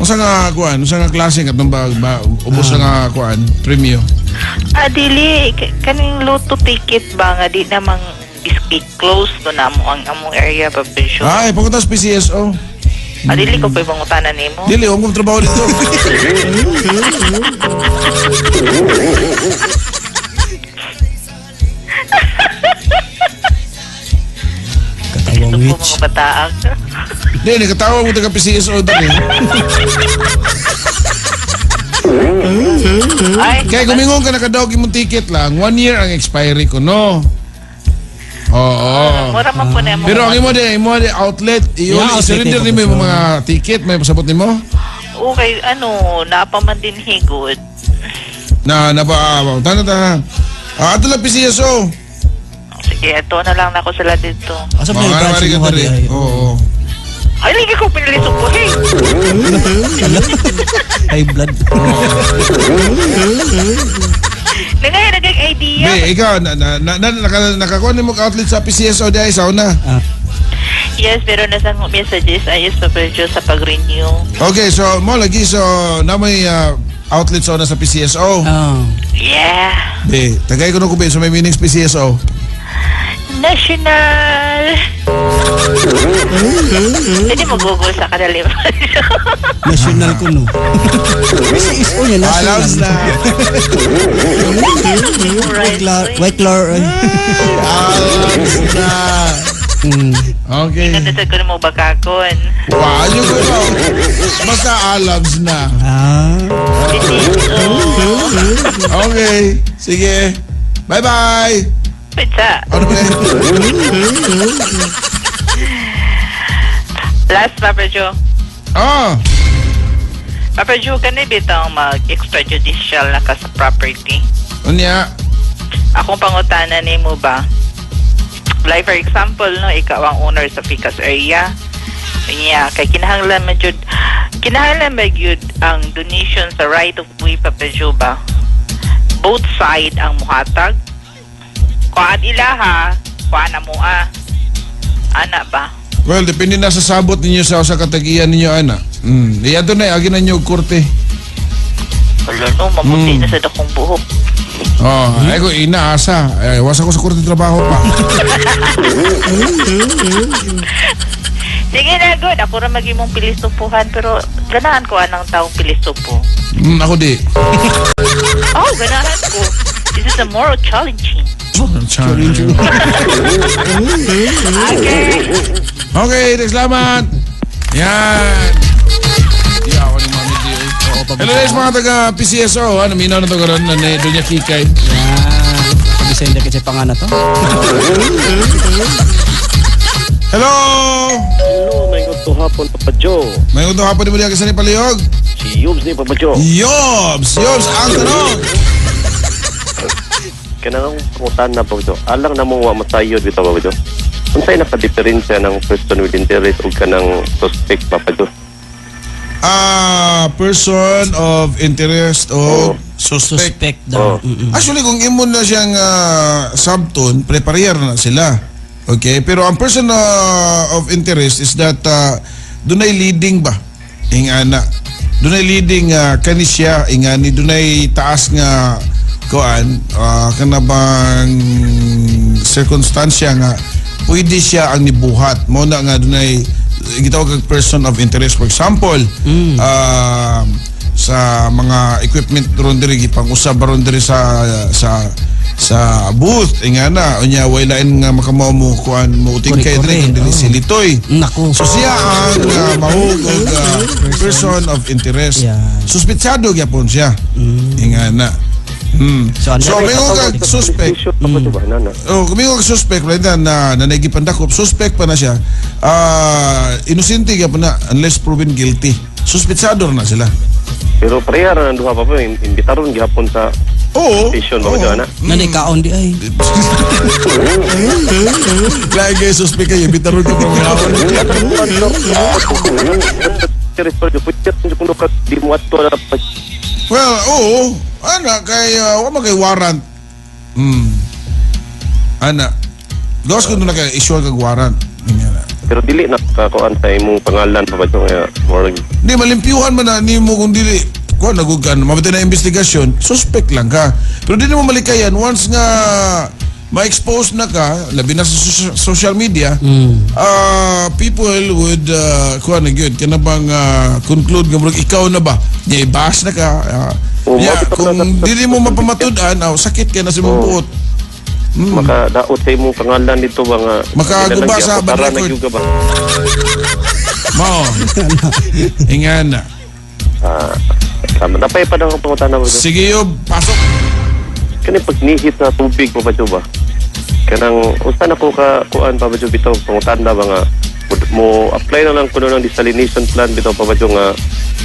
unsa nga kuan, unsa nga klase katong ba ubos na nga kuan, premyo. Ah, dili kaning lotto ticket ba nga di namang i-close to na mo ang among area pa ba, Joe? Ay, pagkatapos PCSO. Ah, dili ko pa ibangutanan nimo. Dili, huwag kong trabaho dito. Pataak. Di, nakatawa mo taga PCSO dali. Ay, Kaya gumingon ka nakadaog imong ticket lang, 1 year ang expiry ko, no? Oo. Mura man po na Pero ang imo di outlet, iyo Yeah, outlet surrender eh, nimo imong mga ticket, may pasabot nimo? Okay, ano, napa man din higod. Na na ba tana tana. Ah, ato lang PCSO. Sige, ito na lang nako sila dito. Asa pa Mga yung branch mari ka mo diri. di ay? Oo. Ay, lagi ko pinalisok ko. Hey! High blood. Nangaya naging idea. Be, ikaw na na na, na nakakuha nimo og outlet sa PCSO di ay sa una. Yes, pero nasa messages ayos pa pero sa pag-renew. Okay, so mo lagi so na may outlet sa una sa PCSO. Ah. Yeah. Be, tagay ko no kubi so may meanings PCSO. National! Pwede mo Google sa kadali. National ko no. PCSO niya national. Alams na. White Clar, White Clar. Alams na. Okay. Nandito ko na mo bakakon. Wow, yun ko no. Basta alams na. Ah. Okay. Sige. Bye-bye. Pizza. Ano ba yun? Last, Papa Joe. Ah, Papa Joe, kani bitang mag-extrajudicial na ka sa property? Unya. Akong pangutana nimo ba? Like for example, no, ikaw ang owner sa Ficas area. Unya, kay kinahanglan man jud ang donation sa right of way, Papa Joe ba? Both side ang muhatag. Kuan ilaha, kuan na mo ah. Ana ba? Well, depende na sa sabot ninyo sa usa ka tagiyan ninyo ana. Iadto na agi na ninyo og korte. Wala no, mamuti na sa dakong buhok. Oh, ay ko inaasa. Ay, wasa ko sa korte trabaho pa. Sige na, good. Ako ra magimong pilisupuhan pero ganahan ko anang taong pilisupo. Ako di. Oh, ganahan ko. This is a moral challenging. Challenge. Okay. Okay, next salamat. Yan. Di ako ni Mami Di. Eh. Hello guys, mga taga PCSO. Ano, minaw na to karon na ni Doña Kikay. Yan. Pag-design na kasi pangana to. Hello! Hello, may to hapon, Papa Joe. May unto hapon ni mo diya kasi ni Palihog. Si Yobs ni Papa Joe. Yobs! Yobs, ang tanong! Kanang pangutan na, Papa Joe. Alang na mo wa masayod bitaw, Papa Joe. Unsay nakadiferensya ng person with interest ug kanang suspect, Papa Joe? Ah, person of interest o suspect. Suspect daw. Oh. Actually, kung imo na siyang sabton, prepare na sila. Okay? Pero ang person of interest is that dunay leading ba? Ingana. Dunay leading kani siya ingani dunay taas nga kuan kana bang circumstansya nga pwede siya ang nibuhat mo na nga dunay gitawag kag person of interest. For example, sa mga equipment ron diri gipang-usab ron diri sa booth ingana, unya way lain nga makamao mo kuan mo utingkay Kore-kore, diri kun dili oh. si Litoy. Nako. So siya ang mahug og person of interest. Suspitsado gyapon siya ingana. So, So, may kag suspect. Papa Joe ba? Nana. Oh, kung may kag suspect right na na, na nagipandakop, suspect pa na siya. Ah, inosente gyapon na unless proven guilty. Suspitsado na sila. Pero pareha ra ng duha, Papa Joe. Imbitaron gihapon sa station, Papa Joe, ana. Nanay kaon di ay. Lagi kayo suspect kayo, bitaron ka pa mga Interest, Papa Joe. Pwede kuno ka di mo ato na pa. Well, oo. Ana, kay, wa man kay warrant. Ana. Gawas ko na kay issue kag warrant. Nga na. Pero dili na kakuan sa imong pangalan, Papa Joe, nga murag Hindi, malimpyuhan man na nimo kung dili. Kuan nagug ka, mabatay na investigasyon, suspect lang ka. Pero di mo malikayan, once nga ma-expose na ka, labi na sa social media, people would, kuan na gyud, kana bang conclude nga murag ikaw na ba? Nya i-bash na ka. Oh, Nya, mabitaw kung na sa dili mo mapamatud-an, aw, sakit ka na sa imong buot. Makadaot sa imong pangalan dito ba nga Makaguba sa bad tara na record. gyud ka ba? Mao. Ingana. Ah, tama. Napay pa daw ang pangutana mo. Sige Yob, pasok. Kani pagnihit sa tubig Papa Joe ba? Kanang usa na ko ka kuan Papa Joe bitaw pangutana ba nga mo apply na lang kuno ng desalination plan bitaw Papa Joe nga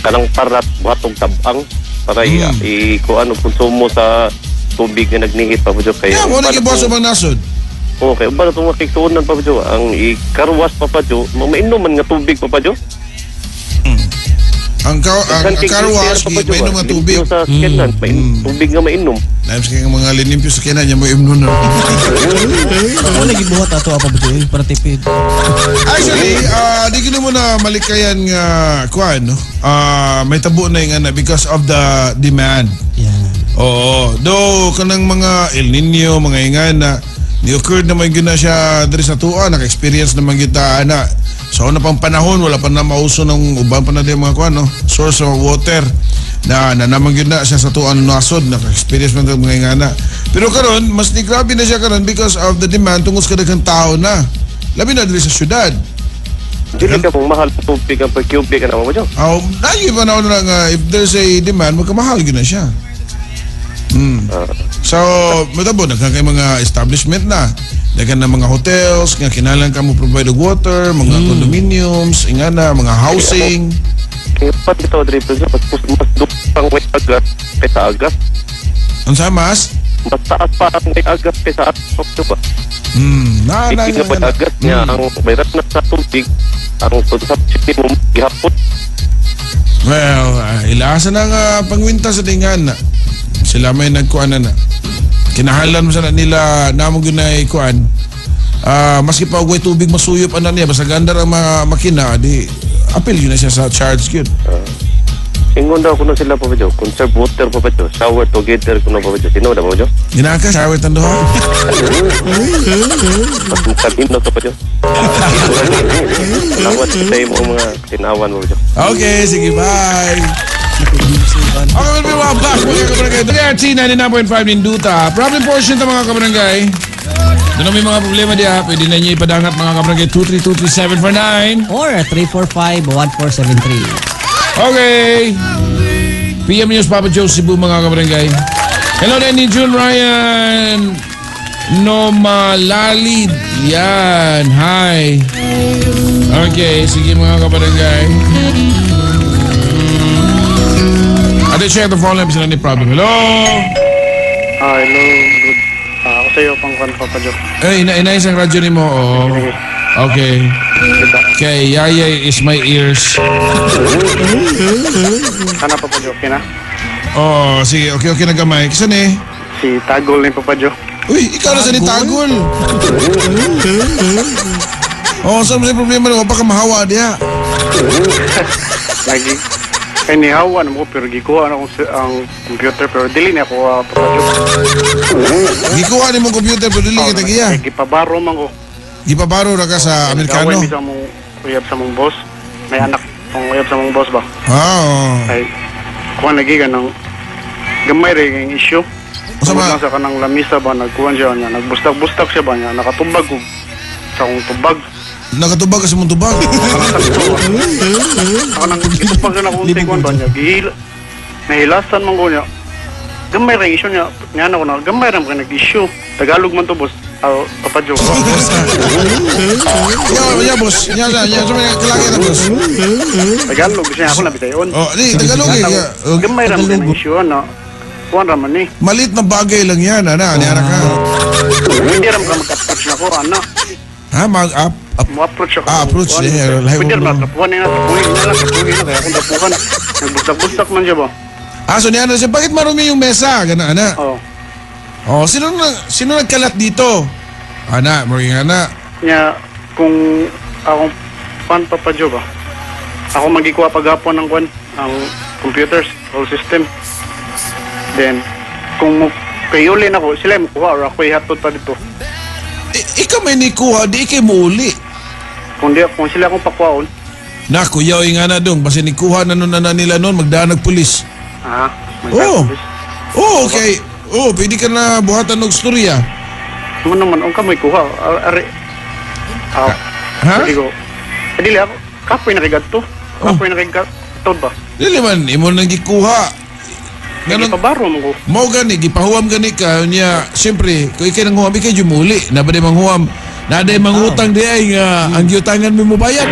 kanang parat buhatog tabang para i kuan og konsumo sa tubig nga nagnihit Papa Joe kay Yeah, mo na uban gibuhat sa na mga nasod. Okay, uban na itong makigsuonan Papa Joe ang ikarwas Papa Joe, mainom man nga tubig Papa Joe. Ang Daghan kay car wash, Papa Joe, mainom ba? nga tubig. Limpyo sa sakyanan, tubig nga mainom. Naim sa kayong mga linimpyo sa kinan, niya mo imno na. Ako lagi buhat ato apa ba eh, para tipid. Actually, di ko mo na malikayan nga kuan, no? May tabo na yung ana because of the demand. Yeah. Oo. Though kanang mga El Nino, mga ingana, ni occurred naman gyud na siya diri sa tuwa, naka-experience naman kita ana. Sa una pang panahon, wala pa na mauso ng uban pa na di mga kuan, no? Source of water na na naman gyud na siya sa tuan nasod, naka-experience man tag mga ingana. Pero karon mas ni grabe na siya karon because of the demand tungod sa kadaghang tao na. Labi na diri sa syudad. Dili ka kung mahal ang tubig ang per cubic ana Papa Joe. Oh, lagi pa na na nga if there's a demand, magkamahal gyud na siya. So, matabo daghan kay mga establishment na. Daghan na mga hotels nga kinahanglan ka mo provide og water, mga condominiums, ingana, mga housing. Kaya pat bitaw diri Papa Joe, mas mas dupang way agas kaysa agas. Unsa mas? Mas taas pa ang way agas kaysa agas Papa Joe ba? Na na Hindi na, nga ba na. agas niya ang bayrat na sa tubig ang consumption mo gihapon. Well, ilasa na nga pangwinta sa dingan na. Sila may nagkuan na na. Kinahalan mo sana nila namo gyud kuan. Maski pa og way tubig masuyop ana niya basta gandar ang mga makina di apil yun na siya sa charge gyud. Ingon daw kuno sila Papa Joe, conserve water Papa Joe, shower together kuno Papa Joe. Sino na Papa Joe? Ginaka shower tando ha. Mas mukanin na Papa Joe. Salamat sa imo mga tinawan Papa Joe. Okay, sige, bye. Okay, we'll be right back, mga kabarangay. WRT 99.5 Ninduta. Problem portion ta mga kabarangay. Doon na may mga problema diya. Pwede na niyo ipadangat mga kabarangay. 2323749. Or 345-1473. Okay. PM News Papa Joe Cebu mga kabarangay. Hello din ni June Ryan Nomalalid. Yan. Hi. Okay, sige mga kabarangay. Ate, check the phone line. Sila ni problem. Hello? Hello. Good. Ako sa'yo, pang kwan, Papa Joe. Eh, ina isang radyo ni mo. Oo. Okay. Okay, Yaya is my ears. Kana, Papa Joe, okay na? Oh, sige. Okay, okay na gamay. Kisa ni? Si Tagol ni Papa Joe. Uy, ikaw na sa ni Tagol. Oh, saan mo sa problema na? Baka mahawa diya. Lagi. Kay nihawa na mo pero gikuha na akong ang computer pero dili niya ako Papa Joe. Gikuha ni mong computer pero dili kita giya. Kay gipabaro man ko. Gipabaro ra ka sa Amerikano. Nagaway mi sa mong uyab sa mong boss. May anak ang uyab sa mong boss ba? Ah, oh. Kay kuha lagi ka ng gamay rin yung issue. Unsa Tungod ba? lang sa kanang lamisa ba nagkuhan siya niya nagbustak-bustak siya ba niya nakatubag og sa akong tubag. Nakatubag ka sa mong tubag. Ako nang gitupag na akong tigwan ba niya gihil nahilasan man ko niya. Gamay rin issue niya. Niya na ko na gamay rin ka nag-issue. Tagalog man to boss. Aw, Papa Joe. Ya, ya boss. Ya, ya, ya. Sa mga kalagi na boss. Tagalog siya ako na bitayon. Oh, di Tagalog eh. Oh, Gamay rin ka nag-issue ano. Kuan ra man ni. Malit na bagay lang yan, ana. Niara ka. Hindi ra ka mag-approach na ko ana. Ha, mag-up? Up. Mo-approach ako. Ah, approach, eh, Pwede ra tapuhan na tapuhin na lang tapuhin na kaya akong tapuhan. Nagbustak-bustak man siya ba. Ah, so niya siya, bakit marumi yung mesa? Gana, ana. Oh. Oh, sino nagkalat dito? Ana, maging ana. Nya kung akong pan Papa Joe ba. Ako magikuha paghapon ng kwan ang computers, whole system. Then kung mo kayulin ako, sila mo kuha or ako ihatod pa dito. Ikaw may nikuha, di ikay muuli. Kung sila akong pakuhaon, Naku, yaw nga na dong. Basta nikuha na nun na nila nun, magdaan nagpulis. ah, Oh. Oh, okay. Oh, pwede ka na buhatan og storya. Mo naman ang kamoy kuha. Ari. Ah, Ha? Dili ko. Eh, dili ako. Kapoy na kay gadto. Kapoy na kay gadto ba? Dili man imo nang gikuha. Ganun. Pabaro mo ko. Mao gani gipahuwam gani ka niya. Siyempre, kung ikay nang huwam ikay jumuli. Na ba di manghuwam? Na di mangutang di ay nga ang giutangan mi mo bayad.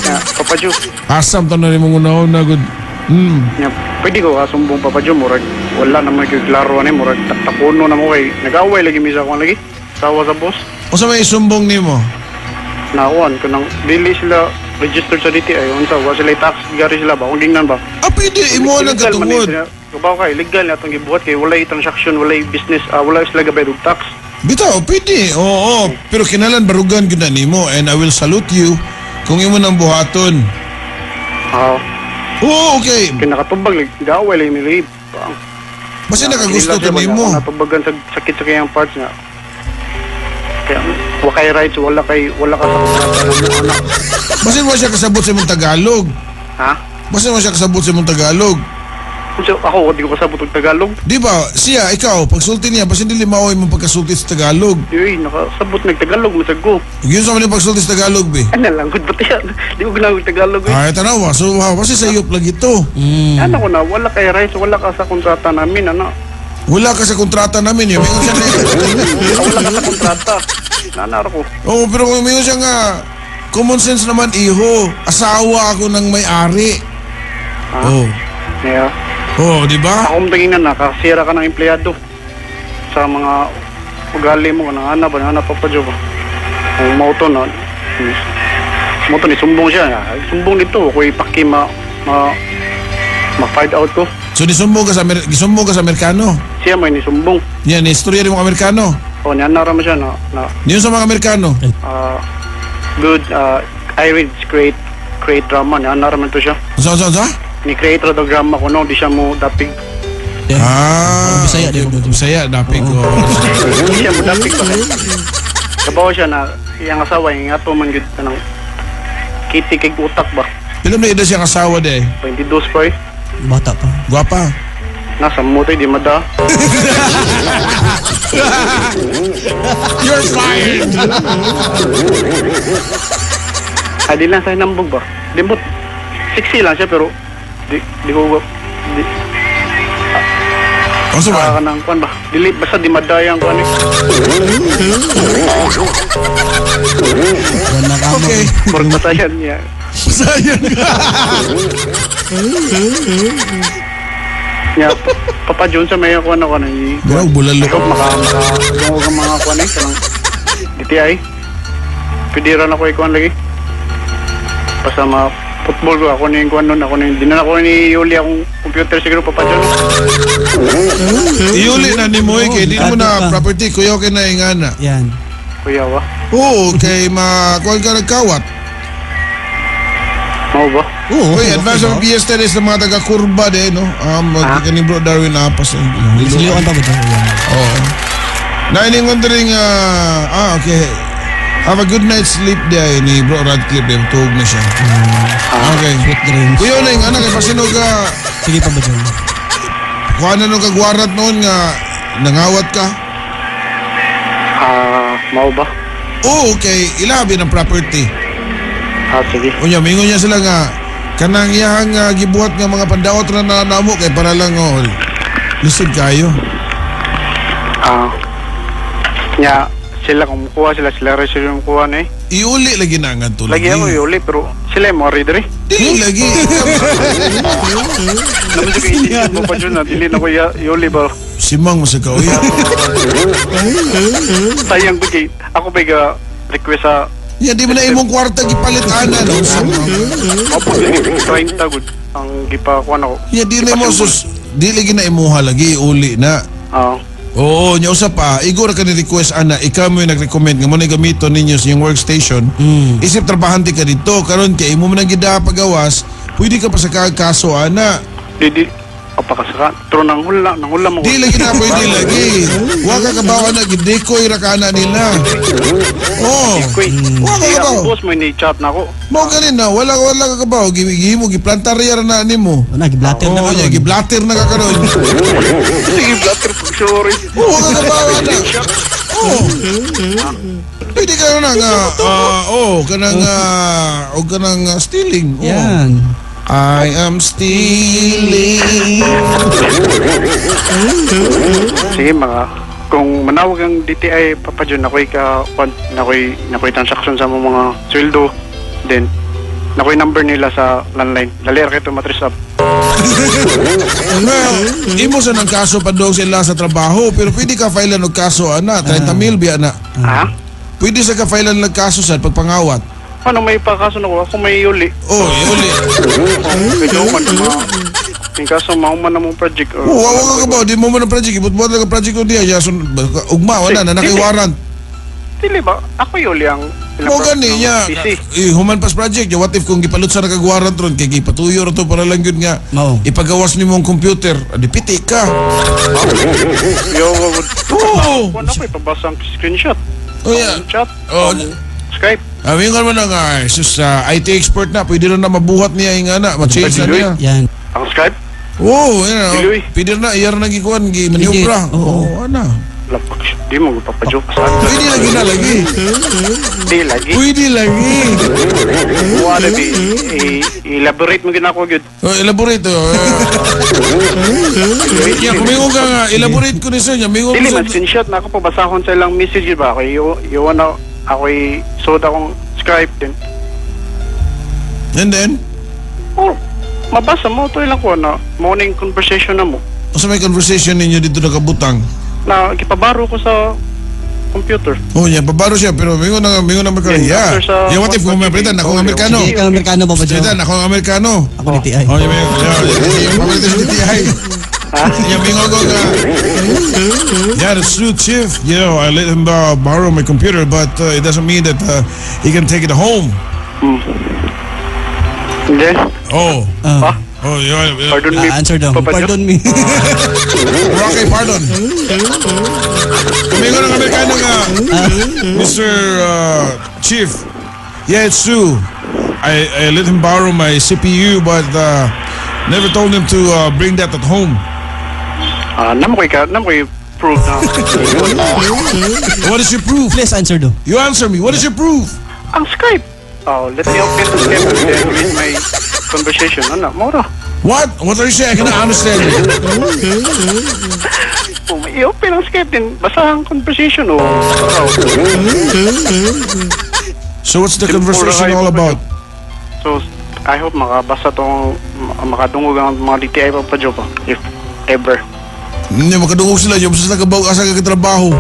Ya, Papa Joe. Asam to na ni mong unahon na good. Ya, pwede ko kasumbong Papa Joe murag wala naman kay klaro ani murag taktakuno na mo kay nag-away lagi misa ko lagi. Sawa sa boss. Unsa may isumbong nimo? Nakuan ko nang dili sila registered sa DTI unsa wa sila tax gari sila ba kung gingnan ba. Ah, pwede imo lang Illegal man katungod. sila. Kabaw ka illegal na atong gibuhat kay walay transaction, walay business, wala sila gabay og tax. Bitaw, pwede. Oo, pero kinalan barugan gyud na nimo and I will salute you kung imo nang buhaton. Ah. Oo, okay. Kay nakatubag lagi gaaway lagi mi Basta nakagusto to nimo. Natubagan sa sakit sa kayang parts nga. Kaya wa kay rights, wala ka sa kontrata ng mga anak. Basta mo siya kasabot sa imong Tagalog. Ha? Basta mo siya kasabot sa imong Tagalog. Unsa ako di ko kasabot og Tagalog. Di ba? Siya, ikaw, pagsulti niya, basta dili mao imong pagkasulti sa Tagalog. Uy, nakasabot nag Tagalog masag ko. Yun sa man yung pagsulti sa Tagalog, be. Ano lang gud pati yan. Di ko ginawag Tagalog. Eh. Ay, tanawa. So, ha, basta sa iyo lagi to. Ano ko na, wala kay rights, wala ka sa kontrata namin, ano. Wala ka sa kontrata namin, yun. Mingon siya na. Wala ka sa kontrata. Nanaro ko. Oo, pero kung mingon siya nga, common sense naman, iho. Asawa ako ng may-ari. Ha? Oh. Yeah. Oh, di ba? Ako tingin na nakasira ka ng empleyado sa mga ugali mo kanang ana ba ana Papa Joe ba. Kung mauto na mauto ni sumbong siya. Sumbong dito ko ipaki ma ma ma-find out ko. So nisumbong ka sa gisumbong ka sa Amerikano. Siya may nisumbong. Yan, istorya ni mga Amerikano. O niya na siya na na Niyon sa mga Amerikano. Good Irish create create drama niya na raman to siya. Sa sa sa? Ni create ra daw drama ko no, di siya mo dapig. Yeah. Ah, Bisaya, di ba? Bisaya dapig ko. Di siya mo dapig ba? Kabaw siya na iyang asawa yung ato man gud kanang kiti kay utak ba. Pila man edad siyang asawa de? 22 pa eh. Bata pa. Gwapa. Nasa motoy di mada. You're fired. Ay di lang sa hinambog ba. Limbot. Sexy lang siya pero di di ko di Unsa ba? Kanang kuan ba? Dili basta di madayang kuan eh. Okay. Murag batayan niya. Batayan ka. Nya Papa John sa may kuan ako nang Grabe bulalo. Ikaw maka dungog ang mga kuan eh kanang DTI. Pwede ra na ko ikuan lagi. Basta ma football ko ako ni kuan nun ako ni di na ako ni Yuli akong computer siguro Papa John. Iuli na ni mo kay di mo na property kuya kay na ingana. Yan. Kuya wa. Oo, kay ma kuan ka nagkawat. Mao ba? Oo, okay, advance of PS10 sa mga taga kurba de no. Ni Bro Darwin apas. Siliwan pa ba ito? Oo. Nainingon diri nga okay. Have a good night sleep day ni Bro Radcliffe dem tuog na siya. Okay. Sweet dreams. Kuya na yung anak kay pasinog ka. Sige pa ba dyan? Kuha na nung kagwarat noon nga nangawat ka. Mao ba? Oo, okay. Ilabi ng property. Sige. Unya, mingon niya sila nga kanang iyahang gibuhat nga mga pandawat na nanamo kay para lang oh, lisod kayo. Nya sila kung mukuha sila sila rin sila mukuha na eh. Iuli lagi na nga to. Lagi ako iuli pero sila yung mga reader eh. Dili lagi. Naman siya kay mo pa dyan na dili na ko iuli ba. Simang mo sa kauya. Sayang ko kay ako ba ga request sa Ya, di mo na imong kwarta gipalit ana no. Opo, 30 gud ang gipakuan ako. Ya, di na mo sus di lagi na imuha lagi iuli na. Oo, nya usa pa, igor ka ni request ana, ikaw mo yung nag-recommend nga mo na gamiton ninyo sa iyong workstation. Isip trabahante ka dito karon kay imo man ang gida pagawas, pwede ka pa sa kaso ana. Di apakasaka pero nang hula mo. Di lagi na pwede lagi. Wa ka kabaw ana gidekoy ra ka ana nila. Oo. Wa ka kabaw. Ang boss mo ni chat na ako. Mo ganin na wala ka kabaw gihimo giplantarya ra na nimo. Wala giblatter na karon. karon. Giblatter na ka karon. Sige, blatter. Sorry. Oo, wa ka kabaw na. Oo. Pwede ka na nga, oh, kanang, o kanang stealing. Oh. Yan. I am stealing. Sige, mga kung manawag ang DTI, Papa John, ako'y ka, nakoy, nakoy transaction sa mga sweldo, then nakoy number nila sa landline. Dali ra kay matris up. Well, imo sa nang kaso padong sila sa trabaho, pero pwede ka filean og kaso ana, 30 mil biya na. Ha? Pwede sa ka filean ng kaso sa pagpangawat. Ano may pakaso na ko? Ako may uli. Oh, uli. Medyo man mga in kaso mahuman na mong project. Or, Oh, wa ka ba? Di mo man ang project, ibot mo lang ang project ko diya. Ya, ugma wala na nakay warrant. Dili ba? Ako yuli ang Mo gani niya. PC. Eh, human pass project. Ya, what if kung gipalut sa nakag warrant ron kay gipatuyo ra to para lang yun nga. Mao. Ipagawas nimo ang computer, adi piti ka. Yo, Oo. Wala ko ipabasa ang screenshot. Oh, yeah. Ang chat. Oh. Ang Skype. Amin ko naman nga, sus, IT expert na, pwede na mabuhat niya yung ana, ma-change na niya. Yan. Ang Skype. Oo, oh, yan. Diloy. Pwede na, iyar na gikuan, gi maniobra. Pwede, oo. Oo, ana. Lapak. Di mo papadyo. Pwede lagi na lagi. Di lagi. Pwede lagi. Wala bi. Elaborate mo ginako gyud. Oh, elaborate. Oh. Ya, kumingo ka nga, elaborate ko ni sir. Ya, mingo Dili ko man sa... screenshot na ako pabasahon sa ilang message ba kay yo yo na ako'y suod akong Skype din. And then, Oh, mabasa mo to ilang ko na morning conversation na mo. sa may conversation ninyo dito nakabutang. Na gipabaro ko sa computer. Oh, ya, babaro siya, pero mingo na, Amerikano. Then, Yeah. after sa- Yeah, what if kung Amerikano, ako ang Amerikano. Sige, ikaw Amerikano, Papa Joe. Palitan, ako ang Amerikano. Ako DTI. Oh, yeah, yeah, yeah, pamalitan sa DTI. Yeah, mingo ko nga. Yeah, that's true, Chief. You know, I let him borrow my computer, but it doesn't mean that he can take it home. And then, Oh. Ah. Oh, yeah. Yeah. pardon me. Ah, answer daw. Papa Joe. Pardon me. Okay, pardon. Tumingo ng Amerikano nga, Mr. Chief. Yeah, it's true. I let him borrow my CPU, but never told him to bring that at home. Ah, namo koy ka, namo koy proof na. What is your proof? Please answer daw. You answer me. What is your proof? Ang Skype. Oh, let me open the Skype and then read my conversation. Ano, mora. What? What are you saying? I cannot understand you. Oh, i-open ang Skype din. Basa ang conversation. Oh. Oh. So what's the conversation all about? So, I hope makabasa tong makadungog ang mga DTI Papa Joe pa. If ever. Hindi, makadungog sila. Yung sa nakabaw, asa ka katrabaho.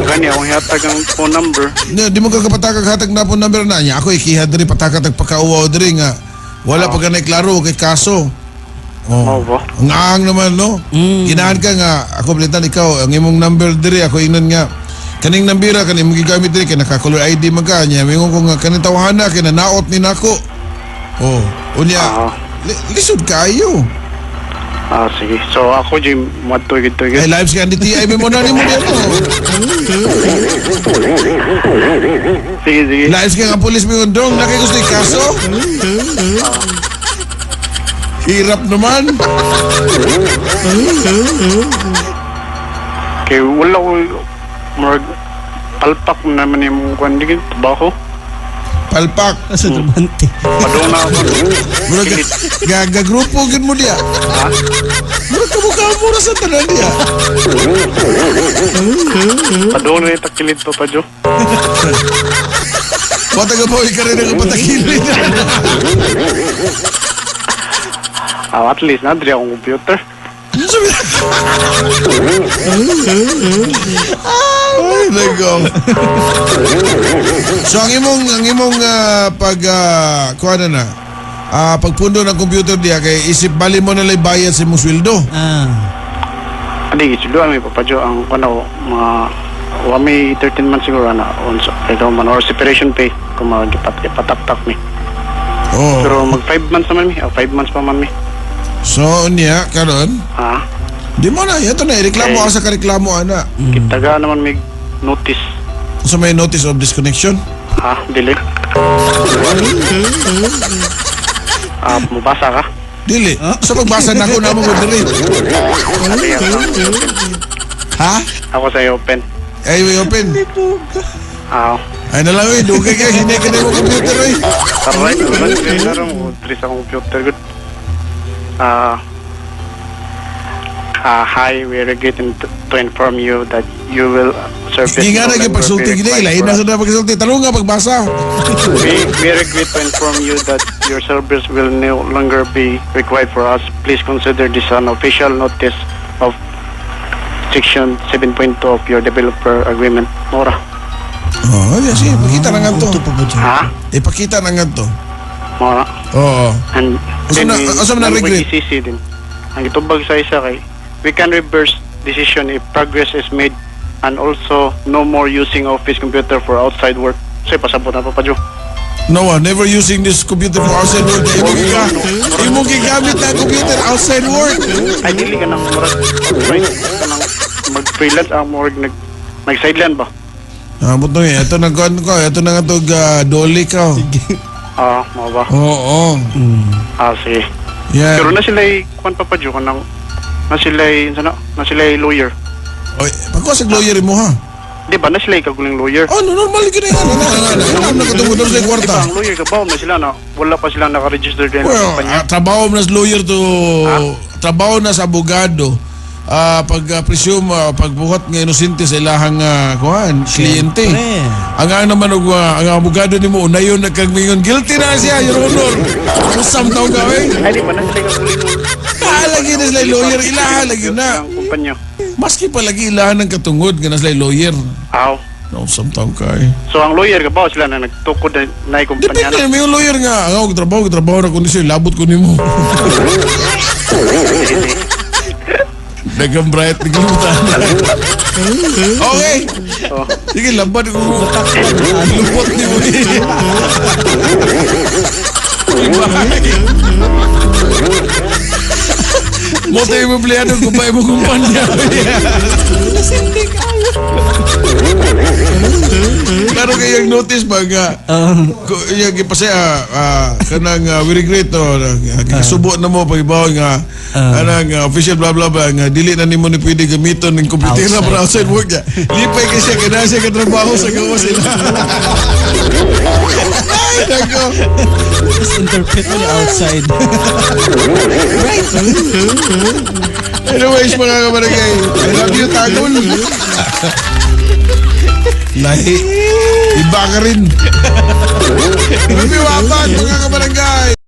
Gani akong hihatag ang phone number. Hindi, di mo kakapatakag hatag na po number na niya. Ako ikiha diri patakat ang pakauwaw diri nga. Wala pa ganay klaro kay kaso. Oh, Oh. ba? Ang aang naman no. Ginahan ka nga ako palitan ikaw ang imong number diri ako ingnon nga kaning nambira kaning imong gigamit diri kay naka-color ID man ka niya. Mingon ko nga kaning tawhana kay nanaot ni nako. Oh, unya lisod kayo. Ah, sige. So, ako, Jim, madto gid to Ay gid. lives ka DTI mo na nimo dito. Sige, sige. Lives ka nga pulis mingon dong na kay gusto kaso. Hirap naman. Kay wala ko murag palpak naman yung kuan di gid trabaho. Palpak. Sa Trabante. Padung na ako. Murag gagagrupo gyud mo diya. Ha? Murag kamo-kamo ra sa tanan diya. Padung na yung takilid Papa Joe. Wata ka po, ikaw rin ang patakilid. Ah, at least na diri akong computer. Ay, nako. So ang imong pag kuha na na pagpundo ng computer diya kay isip bali mo na lang bayad sa imong sweldo. Ah. Adi gid may Papa Joe ang kuan ako mga wa may 13 months siguro na on ikaw man or separation pay kung mga gipataktak mi. Oh. Pero mag 5 months naman mi, 5 months pa man mi. So niya karon, Ah, di mo na ito na reklamo Okay. asa ka reklamo ana. Kitaga naman may notice. Sa may notice of disconnection. Ah, dili. Ah, mubasa ka? Dili. Sa pagbasa na ako na mo ko diri. Ate, ako sa open. Ha? Ako sa open. Ay, we open. Ah. Ay na lang, eh. Dugay kayo. Hindi ka na mo computer, eh. Alright, alright. Kaya na rin mo. Diri sa akong computer. Good. Hi, we regret to inform you that you will service Hindi nga no na longer pagsulti be gini. required Lain for na us. sa na pagsulti. Tanong nga pagbasa. We regret to inform you that your service will no longer be required for us. Please consider this an official notice of Section 7.2 of your developer agreement. Mora. Oh, yeah, sige. Pakita na nga to. Ito pa ba dyan? Ha? Ipakita na nga to. Mora. Oo. And Asa then asa na then we regret? ECC din. Ang itubag sa isa kay, we can reverse decision if progress is made and also no more using office computer for outside work. So, pasabot na pa pa, Joe. No, never using this computer for outside work. Imo gigamit na computer outside work. Ay, dili ka nang murag outside ka nang mag-freelance ang murag nag sideline ba? Ah, buto eh. Ito na ko, ito na nga to doli ka. Ah, mao ba? Oo. Ah, sige. Yeah. Pero na sila kuan pa pa Joe kanang na sila sana na sila lawyer. Oy, pagkuha sa lawyer mo ha. Di ba na sila kaguling lawyer? Oh, no, normal gyud na yan. Ano, ano, ano, ano, nakatungod sa Di kwarta. ba ang lawyer ka ba na sila na wala pa sila naka-register din sa Well, kumpanya? trabaho na sa lawyer to, trabaho na sa abogado. Pag presume pagbuhat nga inosente sa ilahang kuan kliyente. Ang ang naman og ang abogado nimo unayon nagkagmingon guilty na siya, Your Honor. Usam taw ka eh. Ay, di ba na sila kaguling Ah, lagi na sila lawyer ilaha lagi na. Ang kumpanya. Maski pa lagi ilahan ng katungod nga na sila lawyer. Aw. Nausam taw ka eh. So ang lawyer ka ba sila na nagtukod na kumpanya Depende na? may yung lawyer nga. Ang ako trabaho na kondisyon labot ko nimo. Dagang bright ni kalimutan. Okay. Oh. Sige, laban ko. Lupot ni mo. Bye. Mo tayo mo empleyado kung pa mo kumpanya. Klaro kay yung notice ba nga yung gipasaya kanang we regret to gisubo na mo pag ibaw nga kanang official blah blah blah nga dili na nimo ni pwede gamiton ng komputera para outside work niya. Lipay kay siya kay na siya katrabaho sa gawas sila. Ay, nako. Just interpret mo ni outside. Right. Anyways, mga kabarangay, I love you, Tagol. Lahi. Iba ka rin. Love you, Apat, mga kabarangay.